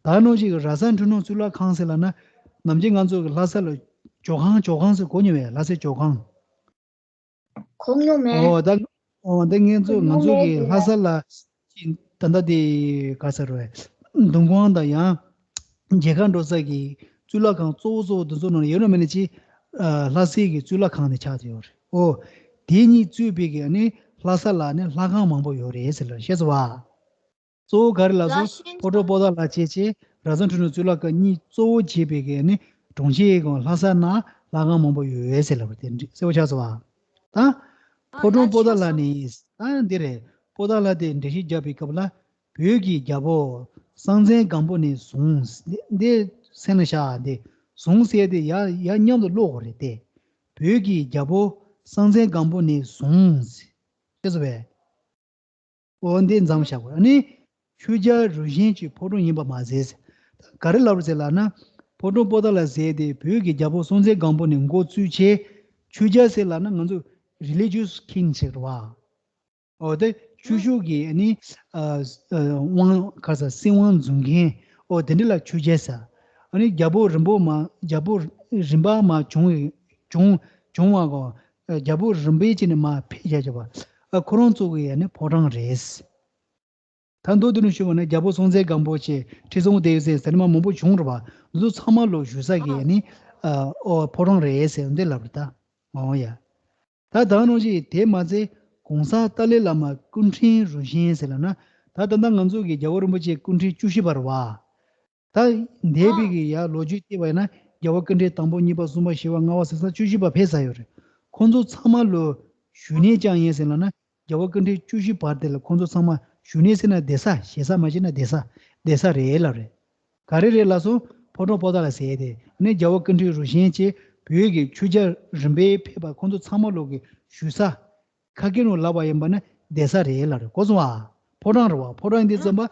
ད་ནང་བཞིན་གི་ར་ས་འཕྲུལ་སྣང་གཙུག་ལག་ཁང་ཟེར་ལབ་ན་ནམ་རྒྱུན་ང་ཚོ་གི་ལྷ་ས་ལ་ཇོ་ཁང་ཇོ་ཁང་ཟེར་གོ་མྱོང་བས། ལྷ་སའི་ཇོ་ཁང་། གོ་མྱོང་མེད། ཨོ་ད་ཨོ་ད་ངེད་ཚོ་གོ་ང་མྱོང་ཚོ་མེད་གི་ལྷ་ས་ལ་ཅིག་ད་ལྟ་དེ་ག་ས་རེད། མདུན་ཁང་དང་ཡང་མཇལ་ཁ་འགྲོ་ས་གི་གཙུག་ལག་ཁང་གཙོ་བོ་གཙོ་བོ་དེ་ཚོ་ནང་ཡོད་ན་མེད་ན་ཅིག་ལྷ་སའི་གི་གཙུག་ལག་ཁང་དེ་ཆགས་ཡོད་རེད། ཨོ་དེ་གཉིས་གཙོས་པའི་གི་ཨ་ནི་ལྷ་ས་ལ་ནི་ལྷ་ཁང་མང་པོ་ཡོད་རེད་ཟེར་ལ་ཤེས་སོང་བ། གཙོ་བོ་ག་རེ་ལབ་སོང་། ཕོ་བྲང་པོ་ཏ་ལ་བྱས་བྱས་ར་ས་འཕྲུལ་སྣང་གཙུག་ལག་ཁང་གཉིས་གཙོ་བོ་བྱས་པའི་གི་ནི་གྲོང་ཁྱེར་གང་ལྷ་ས་ན་ལྷ་ཁང་མང་པོ་ཡོད་ཟེར་ལབ་པ་དེ་འདྲ་གསལ་པོ་ཆགས་སོང་བ། ད་ཕོ་བྲང་པོ་ཏ་ལ་ནི་ད་འདི་རེད། པོ་ཏ་ལ་དེ་འགྲེལ་བཤད་བརྒྱབ་པའི་སྐབས་ལ་བོད་ཀྱི་རྒྱལ་པོ་སྲོང་བཙན་སྒམ་པོ་ནས་བཟུང་འདི་སེམས་ལ་བཞག་འདི་བཟུང་ཟེར་དེ་ཡ་ཡ་མཉམ་དུ་ཀློག་དགོས་རེད་དེ། བོད་ཀྱི་རྒྱལ་པོ་སྲོང་བཙན་སྒམ་པོ་ནས་བཟུང་ཟེར་ཟེར་བས། འོ་འདི་མཚམས་བཞག་པ་ནི་ཆོས་རྒྱལ་རུ་བཞོན་གྱི་ཕོ་བྲང་ཡིན་པ་མ་ཟད། ག་རེ་ལབ་རེད་ཟེར་ལབ་ན། ཕོ་བྲང་པོ་ཏ་ལ་ཟེར་དེ་བོད་ཀྱི་རྒྱལ་པོ་སྲོང་བཙན་སྒམ་པོ་ནས་འགོ་བཙུགས་བྱས། ཆོས་རྒྱལ་ཟེར་ལབ་ན་ང་ཚོ་religious king ཟེར་བ། འོ་དེ་ཆོས་ཕྱོགས་ཀྱི་ནི་ཨ་ཨ་དབང་ག་ས་སྲིད་དབང་འཛིན་མཁན། འོ་དེ་འདྲ་ལ་ཆོས་རྒྱལ་ཟེར། ཨ་ནི་རྒྱལ་པོ་རིམ་པ་མ་རྒྱལ་པོ་རིམ་པ་མ་བྱུང་བའི་བྱུང་བྱུང་བ་གོ། རྒྱལ་པོ་རིམ་པས་ཀྱི་ནི་མ་ཕེབས་བཞག་བྱས་པ། ཁོ་རང་ཚོ་གི་ཡ་ནི་ཕོ་བྲང་རེད། ད་མདོར་བསྡུས་ནས་ཞུས་པ་ན་རྒྱལ་པོ་སྲོང་བཙན་སྒམ་པོ་ཆེ་ཁྲི་སྲོང་ལྡེའུ་བཙན་ཟེར་མ་མང་པོ་བྱུང་རེད་བ། འདི་ཚོ་ཚང་མ་ལོ་བཞུགས་ས་གི་ཡ་ནི་ཨོ་ཕོ་བྲང་རེད་ཟེར་འདི་ལབ་རེད་ད། འོ་ཡ། ད་ད་ནང་བཞིན་དེ་མ་ཚད་གོང་ས་ཏཱ་ལའི་བླ་མ་སྐུ་ཕྲེང་རིམ་བྱོན་ཟེར་ལབ་ན། ད་ད་ལྟ་ང་ཚོ་གི་རྒྱལ་བ་རིན་པོ་ཆེ་སྐུ་ཕྲེང་བཅུ་བཞི་པ་རེད་བ། ད་འདས་པའི་གི་ཡ་ལོ་རྒྱུས་བལྟས་པ་ཡིན་ན་རྒྱལ་བ་སྐུ་ཕྲེང་དང་པོ་གཉིས་པ་གསུམ་པ་བཞི་པ་ལྔ་པ་ཟེར་ས་བཅུ་བཞི་པ་ཕེབས་ས་ཡོད་རེད། ཁོང་ཚོ་ཚང་མ་ལོ་བཞུགས་གནས་ཀྱང་ཡིན་ཟེར་ལབ་ན་རྒྱལ་བ་སྐུ་ཕྲེང་བཅུ་བཞི་བར་དེ་ལ་ཁོང་ཚོ་ཚང་མ་བཞུགས་གནས་ཟེར་ན་བསྡད་ས་ཞེ་ས་མ་བྱས་ན་བསྡད་ས་བསྡད་ས་རེད་ལབ་རེད། ག་རེ་རེད་ལབ་སོང་། ཕོ་བྲང་པོ་ཏ་ལ་ཟེར་དེ་ནི་རྒྱལ་བ་སྐུ་ཕྲེང་རིམ་བྱོན་བྱས་བོད་ཀྱི་ཆོས་རྒྱལ་རིམ་པས་ཕེབས་པ་ཁོང་ཚོ་ཚང་མ་ལོ་གི་བཞུགས་ས། ཁ་སྐད་ནང་ལབ་པ་ཡིན་པ་ན་བསྡད་ས་རེད་ལབ་རེད། གོ་སོང་བ། ཕོ་བྲང་རེད་བ། ཕོ་བྲང་འདི་ཙམ་པ་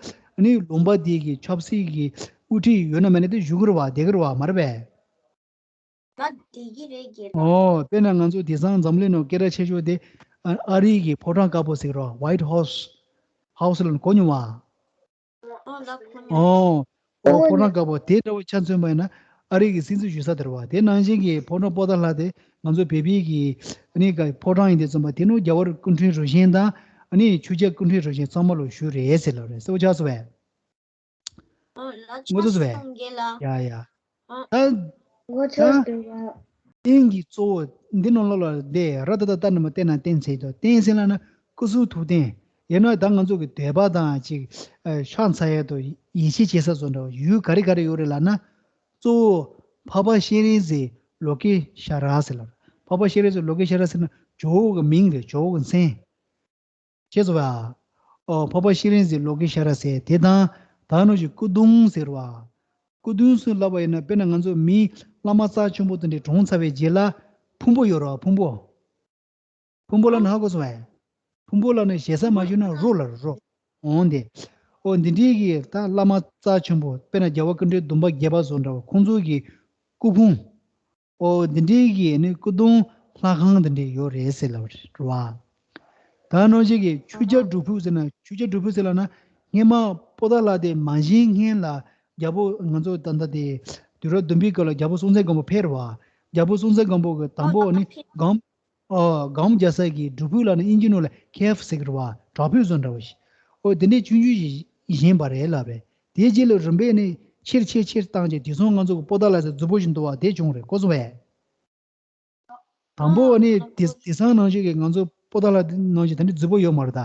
ནི་ལུང་པ་འདི་གི་ཆབ་སྲིད་ཀྱི་དབུ་ཁྲིད་ཡོད་ན་མེད་ན་དེ་བཞུགས་ཀྱི་རེད་བ། བསྡད་ཀྱི་རེད་བ། མ་རེད་པས། ད་བསྡད་ཀྱི་རེད་ཀྱི། ཨོ་དཔེར་ན་ང་ཚོ་དེང་སང་འཛམ་གླིང་ནང་སྐད་གྲགས་ཆེ་ཤོས་དེ་ཨ་ཨ་རི་གི་ཕོ་བྲང་དཀར་པོ་ཟེར་གྱི་རེད་བ། White House House ལབ་ན་གོ་མྱོང་བ། ཨོ་ལ་ཁོ་ཉོ། ཨོ། ཨོ་ཕོ་བྲང་དཀར་པོ་དེ་འདྲ་བོ་ཆ་མཚོན་པ་ཡིན་ན་ཨ་རི་གི་སྲིད་འཛིན་བཞུགས་ས་དེ་རེད་བ། དེ་ནང་བཞིན་གྱི་ཕོ་བྲང་པོ་ཏ་ལ་དེ་ང་ཚོ་བོད་པའི་གི་ཨ་ནི་ག་ཕོ་བྲང་ཡིན་དེ་ཙམ་པ་དེ་ནང་རྒྱལ་བ་སྐུ་ཕྲེང་རིམ་བྱོན་དང་ཨ་ནི་ཆོས་རྒྱལ་སྐུ་ཕྲེང་རིམ་བྱོན་ཚང་མ་ལོ་བཞུགས་རེད་ཟེར་ལབ་རེད། གསལ་པོ་ཆགས་སོང་བས། ཨོ་ལ་ངོ་ཚ་སོང་བས། ཡ་ཡ། ཨ། ད་ད་ངོ་ཚ་ད་སོང་བ། རྟེན་གྱི་གཙོ་བོ་འདི་ནང་ལོགས་ལ་བསྡད་ར་ད་ད་ལྟ་ནི་མ་བསྟན་ན་བསྟན་ཚེ་དོ་བསྟན་ཟེར་ལ་ན་སྐུ་གསུང་ཐུགས་རྟེན་ཡིན་ན་ད་ང་ཚོ་གི་འདོད་པ་དང་ཅིག་ཕྱག་འཚལ་ཡས་དོ་ཡིད་ཆེས་བྱེད་ས་བཟོ་འདྲ་བ་ཡུལ་ག་རེ་ག་རེ་ཡོད་རེད་ལབ་ན། གཙོ་བོ་འཕགས་པ་ཤྲཱི་ཟེར་ལོ་ཀེ་ཤྭ་ར་ཟེར་ལ། འཕགས་པ་ཤྲཱི་ཟེར་ལོ་ཀེ་ཤྭ་ར་ཟེར་ན་ཇོ་བོ་གི་མིང་རེད། ཇོ་བོ་གི་མཚན། ཤེས་སོང་བས། ཨོ་འཕགས་པ་ཤྲཱི་ཟེར་ལོ་ཀེ་ཤྭ་ར་ཟེར་དེ་དང་ད་ནང་བཞིན་སྐུ་གདུང་ཟེར་བ། སྐུ་གདུང་སུ་ལབ་པ་ཡིན་ན་དཔེར་ན་ང་ཚོ་མི་བླ་མ་རྩ་ཆེན་པོ་དེ་འདྲའི་གྲོངས་ཚར་བའི་རྗེས་ལ་ཕུང་པོ་ཡོད་རེད་བ། ཕུང་པོ། ཕུང་པོ་ལབ་ན་ཧ་གོ་སོང་བས། ཕུང་པོ་ལབ་ན་ཞེ་ས་མ་ཞུ་ན་རོ་ལ་རོ། འོང་དེ། ཨོ་འདི་འདྲའི་གི་ད་བླ་མ་རྩ་ཆེན་པོ་དཔེར་ན་རྒྱལ་བ་སྐུ་ཕྲེང་བདུན་པ་བརྒྱད་པ་བཟོ་འདྲ་བ་ཁོང་ཚོ་གི་སྐུ་ཕུང་། ཨོ་འདི་འདྲའི་གི་ནི་སྐུ་གདུང་ལྷ་ཁང་འདི་འདྲའི་ཡོད་རེད་ཟེར་ལབ་རེད་བ། ད་ནང་བཞིན་གི་ཆོས་རྒྱལ་སྒྲུབ་ཕུག་ཟེར་ན་ཆོས་རྒྱལ་སྒྲུབ་ཕུག་ཟེར་ལབ་ན་སྔས་མ་པོ་ཏ་ལ་དེ་མ་བཞེངས་སྔོན་ལ་རྒྱལ་པོ་ང་ཚོ་ད་ལྟ་དེ་དུས་རབས་བདུན་པའི་སྐབས་ལ་རྒྱལ་པོ་སྲོང་བཙན་སྒམ་པོ་ཕེབས་རེད་བ། རྒྱལ་པོ་སྲོང་བཙན་སྒམ་པོ་གི་དང་པོ་ནི་སྒམ། ཨོ་སྒམ་རྒྱག་ས་གི་སྒྲུབ་ཕུག་ལབ་ན་ཨིན་ཇི་ནང་ལ་ཁེབ་ཟེར་གི་རེད་བ། བྲག་ཕུག་བཟོ་འདྲ་བ་ཞིག་ཨོ་དེ་འདྲའི་ཆུང་ཆུང་ཞིག་བཞེངས་པ་རེད་ལབ་རེད། དེའི་རྗེས་ལ་རིམ་པས་ནི་ཆེར་ཆེར་ཆེར་བཏང་རྗེས་དེང་སང་ང་ཚོ་གི་པོ་ཏ་ལ་ཟེར་རྫིག་པོ་ཞིག་འདུག་བ་དེ་བྱུང་རེད། གོ་སོང་བས། དང་པོ་ཨ་ནི་དེ་དེང་སང་ནང་བཞིན་གི་ང་ཚོ་པོ་ཏ་ལ་ནང་བཞིན་དེ་འདྲའི་རྫིག་པོ་ཡོད་མ་རེད་ད།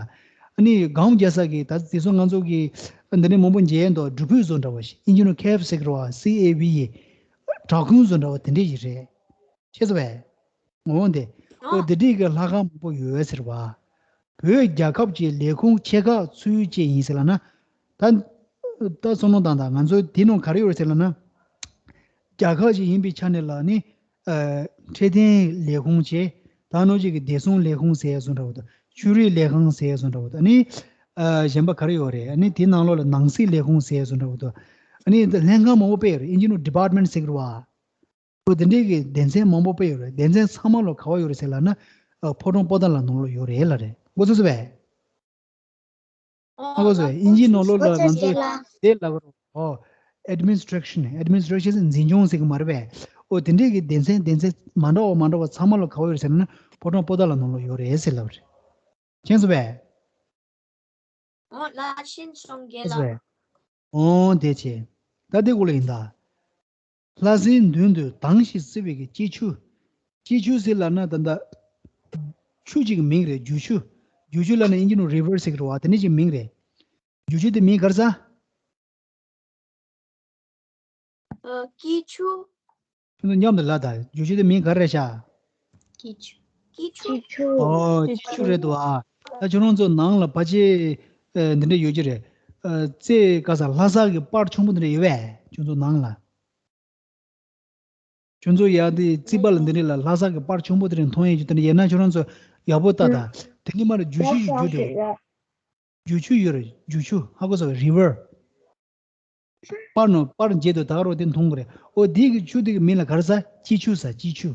ཨ་ནི་སྒམ་རྒྱག་ས་གི་ད་དེང་སང་ང་ཚོ་གི་འདི་འདྲའི་མང་པོ་མཇལ་ཡས་འདུག་སྒྲུབ་ཕུག་བཟོ་འདྲ་བ་ཞིག་ཨིན་ཇི་ནང་ཁེབ་ཟེར་གི་རེད་བ། སི་ཨེ་ཝི་ཨེ། བྲག་ཁུང་བཟོ་འདྲ་བ་དེ་འདྲའི་ཞིག་རེད། ཤེས་སོང་བས། འོ་དེ། ཨོ་དེ་འདྲའི་གི་ལྷ་ཁང་མང་པོ་ཡོད་ཟེར་བ། བོད་རྒྱལ་ཁབ་ཀྱི་ལས་ཁུངས་ཆེ་ཁག་ཚུད་ཅེས་ཡིན་ཟེར་ལབ་ན། ད་ད་བསམ་བློ་བཏང་དང་ང་ཚོའི་དེ་ནང་ག་རེ་ཡོད་རེད་ཟེར་ལབ་ན། རྒྱལ་ཁབ་ཅིག་ཡིན་པའི་ཆ་ནས་ལ་ནི། ཨ་འཕྲོད་བསྟེན་ལས་ཁུངས་བྱས། ད་ནང་ཅིག་གི་བདེ་སྲུང་ལས་ཁུངས་ཟེར་ཡ་བཟོ་འདྲ་བོ་དང་ཆོས་རིག་ལས་ཁང་ཟེར་ཡ་བཟོ་འདྲ་བོ་དང་ནི། ཨ་གཞན་པ་ག་རེ་ཡོད་རེད། ཨ་ནི་དེ་ནང་ལོགས་ལ་ནང་སྲིད་ལས་ཁུངས་ཟེར་ཡ་བཟོ་འདྲ་བོ་དང་། ཨ་ནི་ད་ལྷན་ཁང་མང་པོ་དཔེ་ཡོད་རེད། ཨིན་ཇི་ནང་ཌི་པཱར་ཊི་མེན་ཊི་ཟེར་གི་རེད་བ། འོ་དེ་འདྲའི་གི་སྡེ་ཚན་མང་པོ་དཔེ་ཡོད་རེད། སྡེ་ཚན་ཚང་མ་ལ་ག་བ་ཡོད་རེད་ཟེར་ལབ་ན། ཨ་ཕོ་བྲང་པོ་ཏཱ་ལ་ནང་ལོགས་ཡོད་རེད་ལབ་རེད། མགོ་ཚོས་སོང་བས། ཨ་མགོ་ཚོས་སོང་བས། དབྱིན་ཇིའི་ནང་ལོགས་ལ་ང་ཚོས་དེ་ལབ་རོགས། ཨོ། administration administration ཟེར་འཛིན་སྐྱོང་ཟེར་གི་མ་རེད་པས། ཨོ་དེ་འདྲའི་གི་སྡེ་ཚན་སྡེ་ཚན་མ་འདྲ་བ་མ་འདྲ་བ་ཚང་མ་ལ་ག་བ་ཡོད་རེད་ཟེར་ན་ཕོ་བྲང་པོ་ཏཱ་ལ་ནང་ལོགས་ཡོད་རེད་ཟེར་ལབ་རེད། མཁྱེན་སོང་བས། ཨོ་ལ་ཤིན་སོང་གེ་ལ། ཨོ་དེ་བྱས། ད་དེ་གོ་ལ་ཡིན་ད། ལྷ་སའི་མདུན་དུ་དྭངས་ཤིང་བསིལ་བའི་གི་སྐྱིད་ཆུ། སྐྱིད་ཆུ་ཟེར་ལབ་ན་ད་ལྟ་ཆུ་གཅིག་གི་མིང་རེད། རྒྱུག་ཆུ། རྒྱུག་ཆུ་ལབ་ན་དབྱིན་ཇི་ནང་river ཟེར་གི་རེད་བ། དེ་ནི་གཅིག་མིང་རེད། རྒྱུག་ཆུ་དེ་མིང་ག་རེ་ཟེར། ཨ། སྐྱིད་ཆུ། ཁྱོད་ཚོ་མཉམ་དུ་ལབ་དང་། རྒྱུག་ཆུ་དེ་མིང་ག་རེ་རེད་ཤག་སྐྱིད་ཆུ། སྐྱིད་ཆུ། སྐྱིད་ཆུ། ཨོ་སྐྱིད་ཆུ་རེད་འདུག་ཨ། ད་ཁྱོད་རང་ཚོ་ནང་ལ་ཕལ་ཆེར་ཨ་འདི་འདྲ་ཡོད་ཀྱི་རེད། ཨ་རྩེ་ག་ས་ལྷ་ས་གི་པར་ཆུང་པོ་འདི་འདྲ་ཡོད་པས་ཁྱོད་ཚོ་ནང་ལ། ཁྱོད་ཚོ་ཡ་དེ་རྩིས་པ་ལ་འདི་འདྲ་ལ་ལྷ་ས་གི་པར་ཆུང་པོ་དེ་འདྲ་མཐོང་ཡས་ཀྱི་དེ་འདྲ་ཡིན་ན་ཁྱོད་རང་ཚོ་ཡག་པོ་ལྟ་དང་། དེ་ནི་མར་རྒྱུག་ཆུ་ཞིག་རྒྱུག་འདུག་རྒྱུག་ཆུ་ཡོད་རེད། རྒྱུག་ཆུ་ཧ་གོ་སོང་། river། པར་ནང་པར་མཇལ་དུ་ད་ག་རོ་དེ་མཐོང་གི་རེད། ཨོ་དེ་གི་ཆུ་དེ་གི་མིང་ལ་ག་རེ་ཟེར། སྐྱིད་ཆུ་ཟེར། སྐྱིད་ཆུ།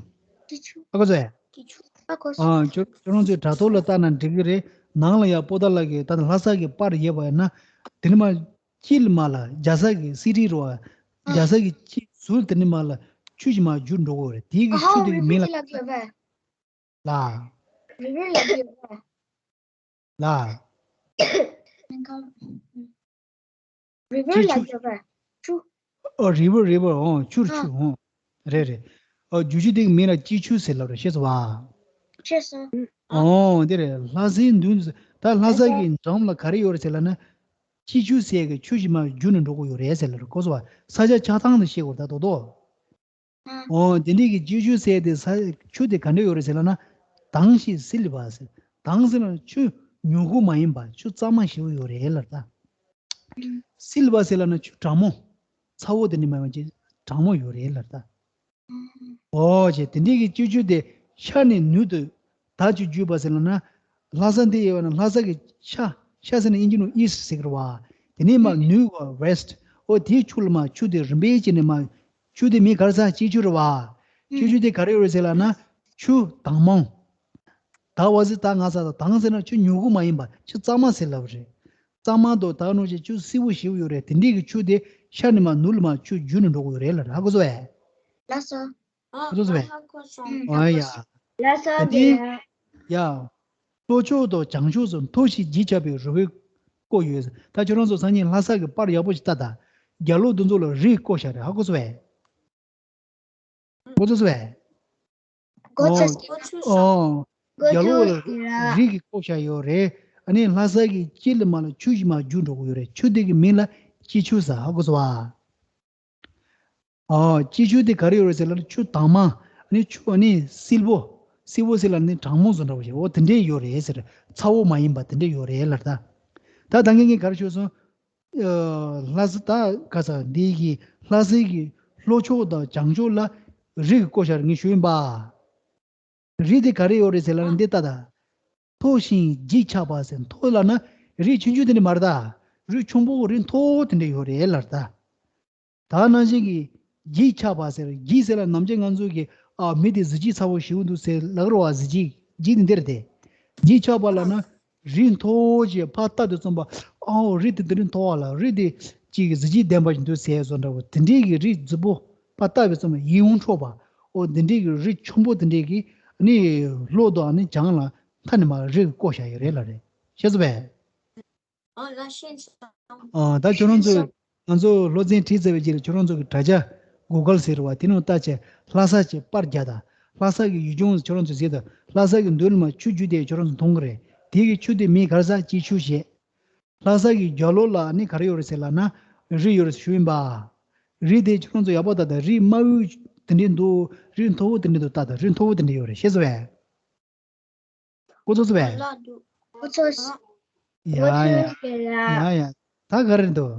སྐྱིད་ཆུ། ཧ་གོ་སོང་ངས། སྐྱིད་ཆུ། ཧ་གོ་སོང་། ཨ་ཁྱོད་ཁྱོད་རང་ཚོའི་དྲ་ཐོག་ལ་བལྟས་ན་འགྲིག་གི་རེད། ནང་ལ་ཡ་པོ་ཏཱ་ལ་གི་ད་ལྷ་ས་གི་པར་ཡོད་པ་ཡིན་ན། དེ་ནི་མར་དཀྱིལ་མ་ལ་རྒྱ་ས་གི་སི་ཊི་རེད་བ། རྒྱ་ས་གི་དཀྱིལ་ཟུར་དེ་ནི་མ་ལ་ཆུ་ཞིག་མར་རྒྱུག་འགྲོ་གི་རེད། དེ་གི་ཆུ་དེ་གི་མིང་ལ། ལ། རི་ཝར་ལབ་ཡོད་རེད། ལ། རི་ཝར་ལབ་ཡོད་རེད། ཆུ། ཨོ་རི་ཝར་རི་ཝར། ཨོ་ཆུ་རེད། ཨ། ཆུ། ཨོ་རེད་རེད། ཨོ་རྒྱུག་ཆུ་དེ་གི་མིང་ལ་སྐྱིད་ཆུ་ཟེར་ལབ་རེད། ཤེས་སོང་བ། ཤེས་སོང་། ཨོ་འདི་རེད། ལྷ་སའི་མདུན་དུ་ད་ལྷ་ས་གི་འགྲམ་ལ་ག་རེ་ཡོད་རེད་ཟེར་ལབ་ན། སྐྱིད་ཆུ་ཟེར་གི་ཆུ་ཞིག་མར་རྒྱུག་ནས་འགྲོ་གི་ཡོད་རེད་ཟེར་ལབ་རེད། གོ་སོང་བ། ས་ཆ་ཆགས་སྟངས་དེ་ཤེས་དགོས་རེད་ད་རྡོག་རྡོག། ཨ། ཨོ་དེ་འདྲའི་གི་སྐྱིད་ཆུ་ཟེར་དེ་ས་ཆུ་དེ་ག་འདྲ་ཡོད་རེད་ཟེར་ལབ་ན། དྭངས་ཤིང་བསིལ་བ་ཟེར། དྭངས་ཟེར་ན་ཆུ་ཉུང་ཀུ་མ་ཡིན་པ་ཆུ་གཙང་མ་ཞེ་པོ་ཡོད་རེད་ལབ་ད། བསིལ་བ་ཟེར་ལབ་ན་ཆུ་གྲང་མོ། ཚ་བོ་དེ་འདྲ་མ་ཡིན་པ་ཅིག་གྲང་མོ་ཡོད་རེད་ལབ་ད། ཨོ་ཅེ་དེ་འདྲའི་གི་སྐྱིད་ཆུ་དེ་ཤར་ནས་ནུབ་ཏུ་ད་ཆུ་རྒྱུག་པ་ཟེར་ལབ་ན། ལྷ་ས་འདི་ཡོད་ན་ལྷ་ས་གི་ཤར་ཤར་ཟེར་ན་དབྱིན་ཇི་ནང་ཨིསི་ཊི་ཟེར་གི་རེད་བ། དེ་ནས་མར་ནུབ་བ་ཝེསི་ཊི། ཨོ་དེའི་ཆུ་ལ་མར་ཆུ་དེ་རིམ་པས་བྱས་ནས་མར་ཆུ་དེ་མིང་ག་རེ་ཟེར། སྐྱིད་ཆུ་རེད་བ། སྐྱིད་ཆུ་དེ་ག་རེ་ཡོད་རེད་ཟེར་ལབ་ན་ཆུ་དྭངས་མོ། ད་བ་ཟི་ད་ང་ས་ད་དྭངས་ཟེར་ན་ཆུ་ཉུང་ཀུ་མ་ཡིན་པ་ཆུ་གཙང་མ་ཟེར་ལབ་རེད། གཙང་མ་དང་ད་ནང་བཞིན་ཆུ་བསིལ་པོ་ཞེ་པོ་ཡོད་རེད། དེ་འདྲའི་གི་ཆུ་དེ་ཤར་ནས་མར་ནུབ་ལ་མར་ཆུ་རྒྱུག་ནས་འགྲོ་གི་ཡོད་རེད་ལབ་རེད། ཧ་གོ་སོང་ངས། ལགས་སོ། ཨ། ཁོ་ཚོ་བས། ཨ་ཡ། ལགས་སོ། ད་དེ་ཡ། ལྷོ་ཕྱོགས་དང་བྱང་ཕྱོགས་སུ་མཐོ་ཞིང་ལྗིད་ཆགས་པའི་རི་བོས་བསྐོར་ཡོད། ད་ཁྱོད་རང་ཚོ་སང་ཉིན་ལྷ་ས་གི་པར་ཡག་པོ་ཞིག་ལྟ་དང་། རྒྱ་ལོག་འདི་ཚོ་ལ་རིས་བརྐོས་བཞག་རེད། ཧ་གོ་སོང་བས། གོ་ཚོད་སོང་བས། གོ་ཚོད། ཨོ། རྒྱ་ལོག་ལ་རིས་ཀྱིས་བརྐོས་བཞག་ཡོད་རེད། ཨ་ནི་ལྷ་ས་གི་དཀྱིལ་ལ་མར་ལ་ཆུ་ཞིག་མར་རྒྱུག་འགྲོ་གི་ཡོད་རེད། ཆུ་དེ་གི་མིང་ལ་སྐྱིད་ཆུ་ཟེར། ཧ་གོ་སོང་བ། ཨོ། སྐྱིད་ཆུ་དེ་ག་རེ་ཡོད་རེད་ཟེར་ལབ་ན་ཆུ་དྭངས་མ། ཨ་ནི་ཆུ་ཨ་ནི་བསིལ་པོ། བསིལ་པོ་ཟེར་ལབ་ན་གྲང་མོ་བཟོ་འདྲ་བོ་ཞིག་འོ་དེ་འདྲས་ཡོད་རེད་ཟེར། ཚ་བོ་མ་ཡིན་པ་དེ་འདྲས་ཡོད་རེད་ལབ་ད། ད་ད་ངས་ངས་ག་རེ་ཞུས་སོང་། ཨ། ལྷ་ས་ད་ག་ས་འདི་གི་ལྷ་སའི་གི་ལྷོ་ཕྱོགས་དང་བྱང་ཕྱོགས་ལ་རིས་ཀྱིས་བརྐོས་བཞག་རེད་ངས་ཞུས་ཡིན་པ། རི་དེ་ག་རེ་ཡོད་རེད་ཟེར་ལབ་ན་འདི་ལྟ་ད། མཐོ་ཞིང་ལྗིད་ཆགས་པ་ཟེར། མཐོ་ལབ་ན་རི་ཆུང་ཆུང་དེ་འདྲ་མ་རེད་ད། རི་ཆེན་པོ་རི་མཐོ་པོ་དེ་འདྲ་ཡོད་རེད་ལབ་ད། ད་ནང་བཞིན་གྱི་ལྗིད་ཆགས་པ་ཟེར། ལྗིད་ཟེར་ལབ་ནམ་རྒྱུན་ང་ཚོ་གི་ཨ་མི་དེ་གཟི་བརྗིད་ཚ་པོ་ཞེ་པོ་འདུག་ཟེར་ལབ་རེད་བ། གཟི་བརྗིད་ལྗིད་དེ་འདི་རེད་དེ། ལྗིད་ཆགས་པ་ལབ་ན་རི་མཐོ་པོ་ཅིག་ཕར་ལྟ་དུས་ཙམ་པ། ཨའོ་རི་དེ་འདི་རི་མཐོ་བ་ལ་རི་དེ་ཅིག་གཟི་བརྗིད་ལྡན་པ་ཞིག་འདུག་ཟེར་བཟོ་འདྲ་བོ་དེ་འདྲའི་གི་རི་རྫིག་པོ་ཕར་ལྟ་བའི་ཙམ་པ་ཡིད་འོང་འཕྲོག་པ། ཨོ་འདི་འདྲའི་གི་རི་ཆེན་པོ་དེ་འདྲའི་གི་ནི་ལྷོ་དང་ནི་བྱང་ལ་མཐའ་ནས་མར་རི་བརྐོས་བཞག་ཡོད་རེད་ལབ་རེད། ཤེས་སོང་བས། ཨ། ད་ཁྱོད་རང་ཚོས་ང་ཚོ་སློབ་ཚན་ཁྲིད་ཚར་བའི་རྗེས་ལ་ཁྱོད་རང་ཚོ་གི་དྲ་རྒྱ་གུ་གལ་ཟེར་བ་དེ་ནང་ལྟ་བྱས་ལྷ་ས་ཀྱི་པར་རྒྱག་དང་། ལྷ་ས་གི་ཡུལ་ལྗོངས་ཁྱོད་རང་ཚོས་གཟིགས་དང་། ལྷ་ས་གི་མདུན་ལ་མར་ཆུ་རྒྱུག་དེ་ཁྱོད་རང་ཚོ་མཐོང་གི་རེད། དེ་གི་ཆུ་དེ་མིང་ག་རེ་ཟེར། སྐྱིད་ཆུ་ཞེས། ལྷ་ས་གི་རྒྱབ་ལོགས་ལ་ནི་ག་རེ་ཡོད་རེད་ཟེར་ལབ་ན་རི་ཡོད་རེད་ཞུ་ཡིན་པ། རི་དེ་ཁྱོད་རང་ཚོ་ཡག་པོ་ལྟ་དང་། རི་དམར་པོ་དེ་འདྲས་འདུག་རི་མཐོ་པོ་དེ་འདྲས་འདུག་ལྟ་དང་། རི་མཐོ་པོ་དེ་འདྲས་ཡོད་རེད། ཤེས་སོང་བས། གོ་ཚོད་སོང་བས། གོ་ཚོད། ཡ་ཡ། ཡ་ཡ། ད་ག་རེ་འདུག་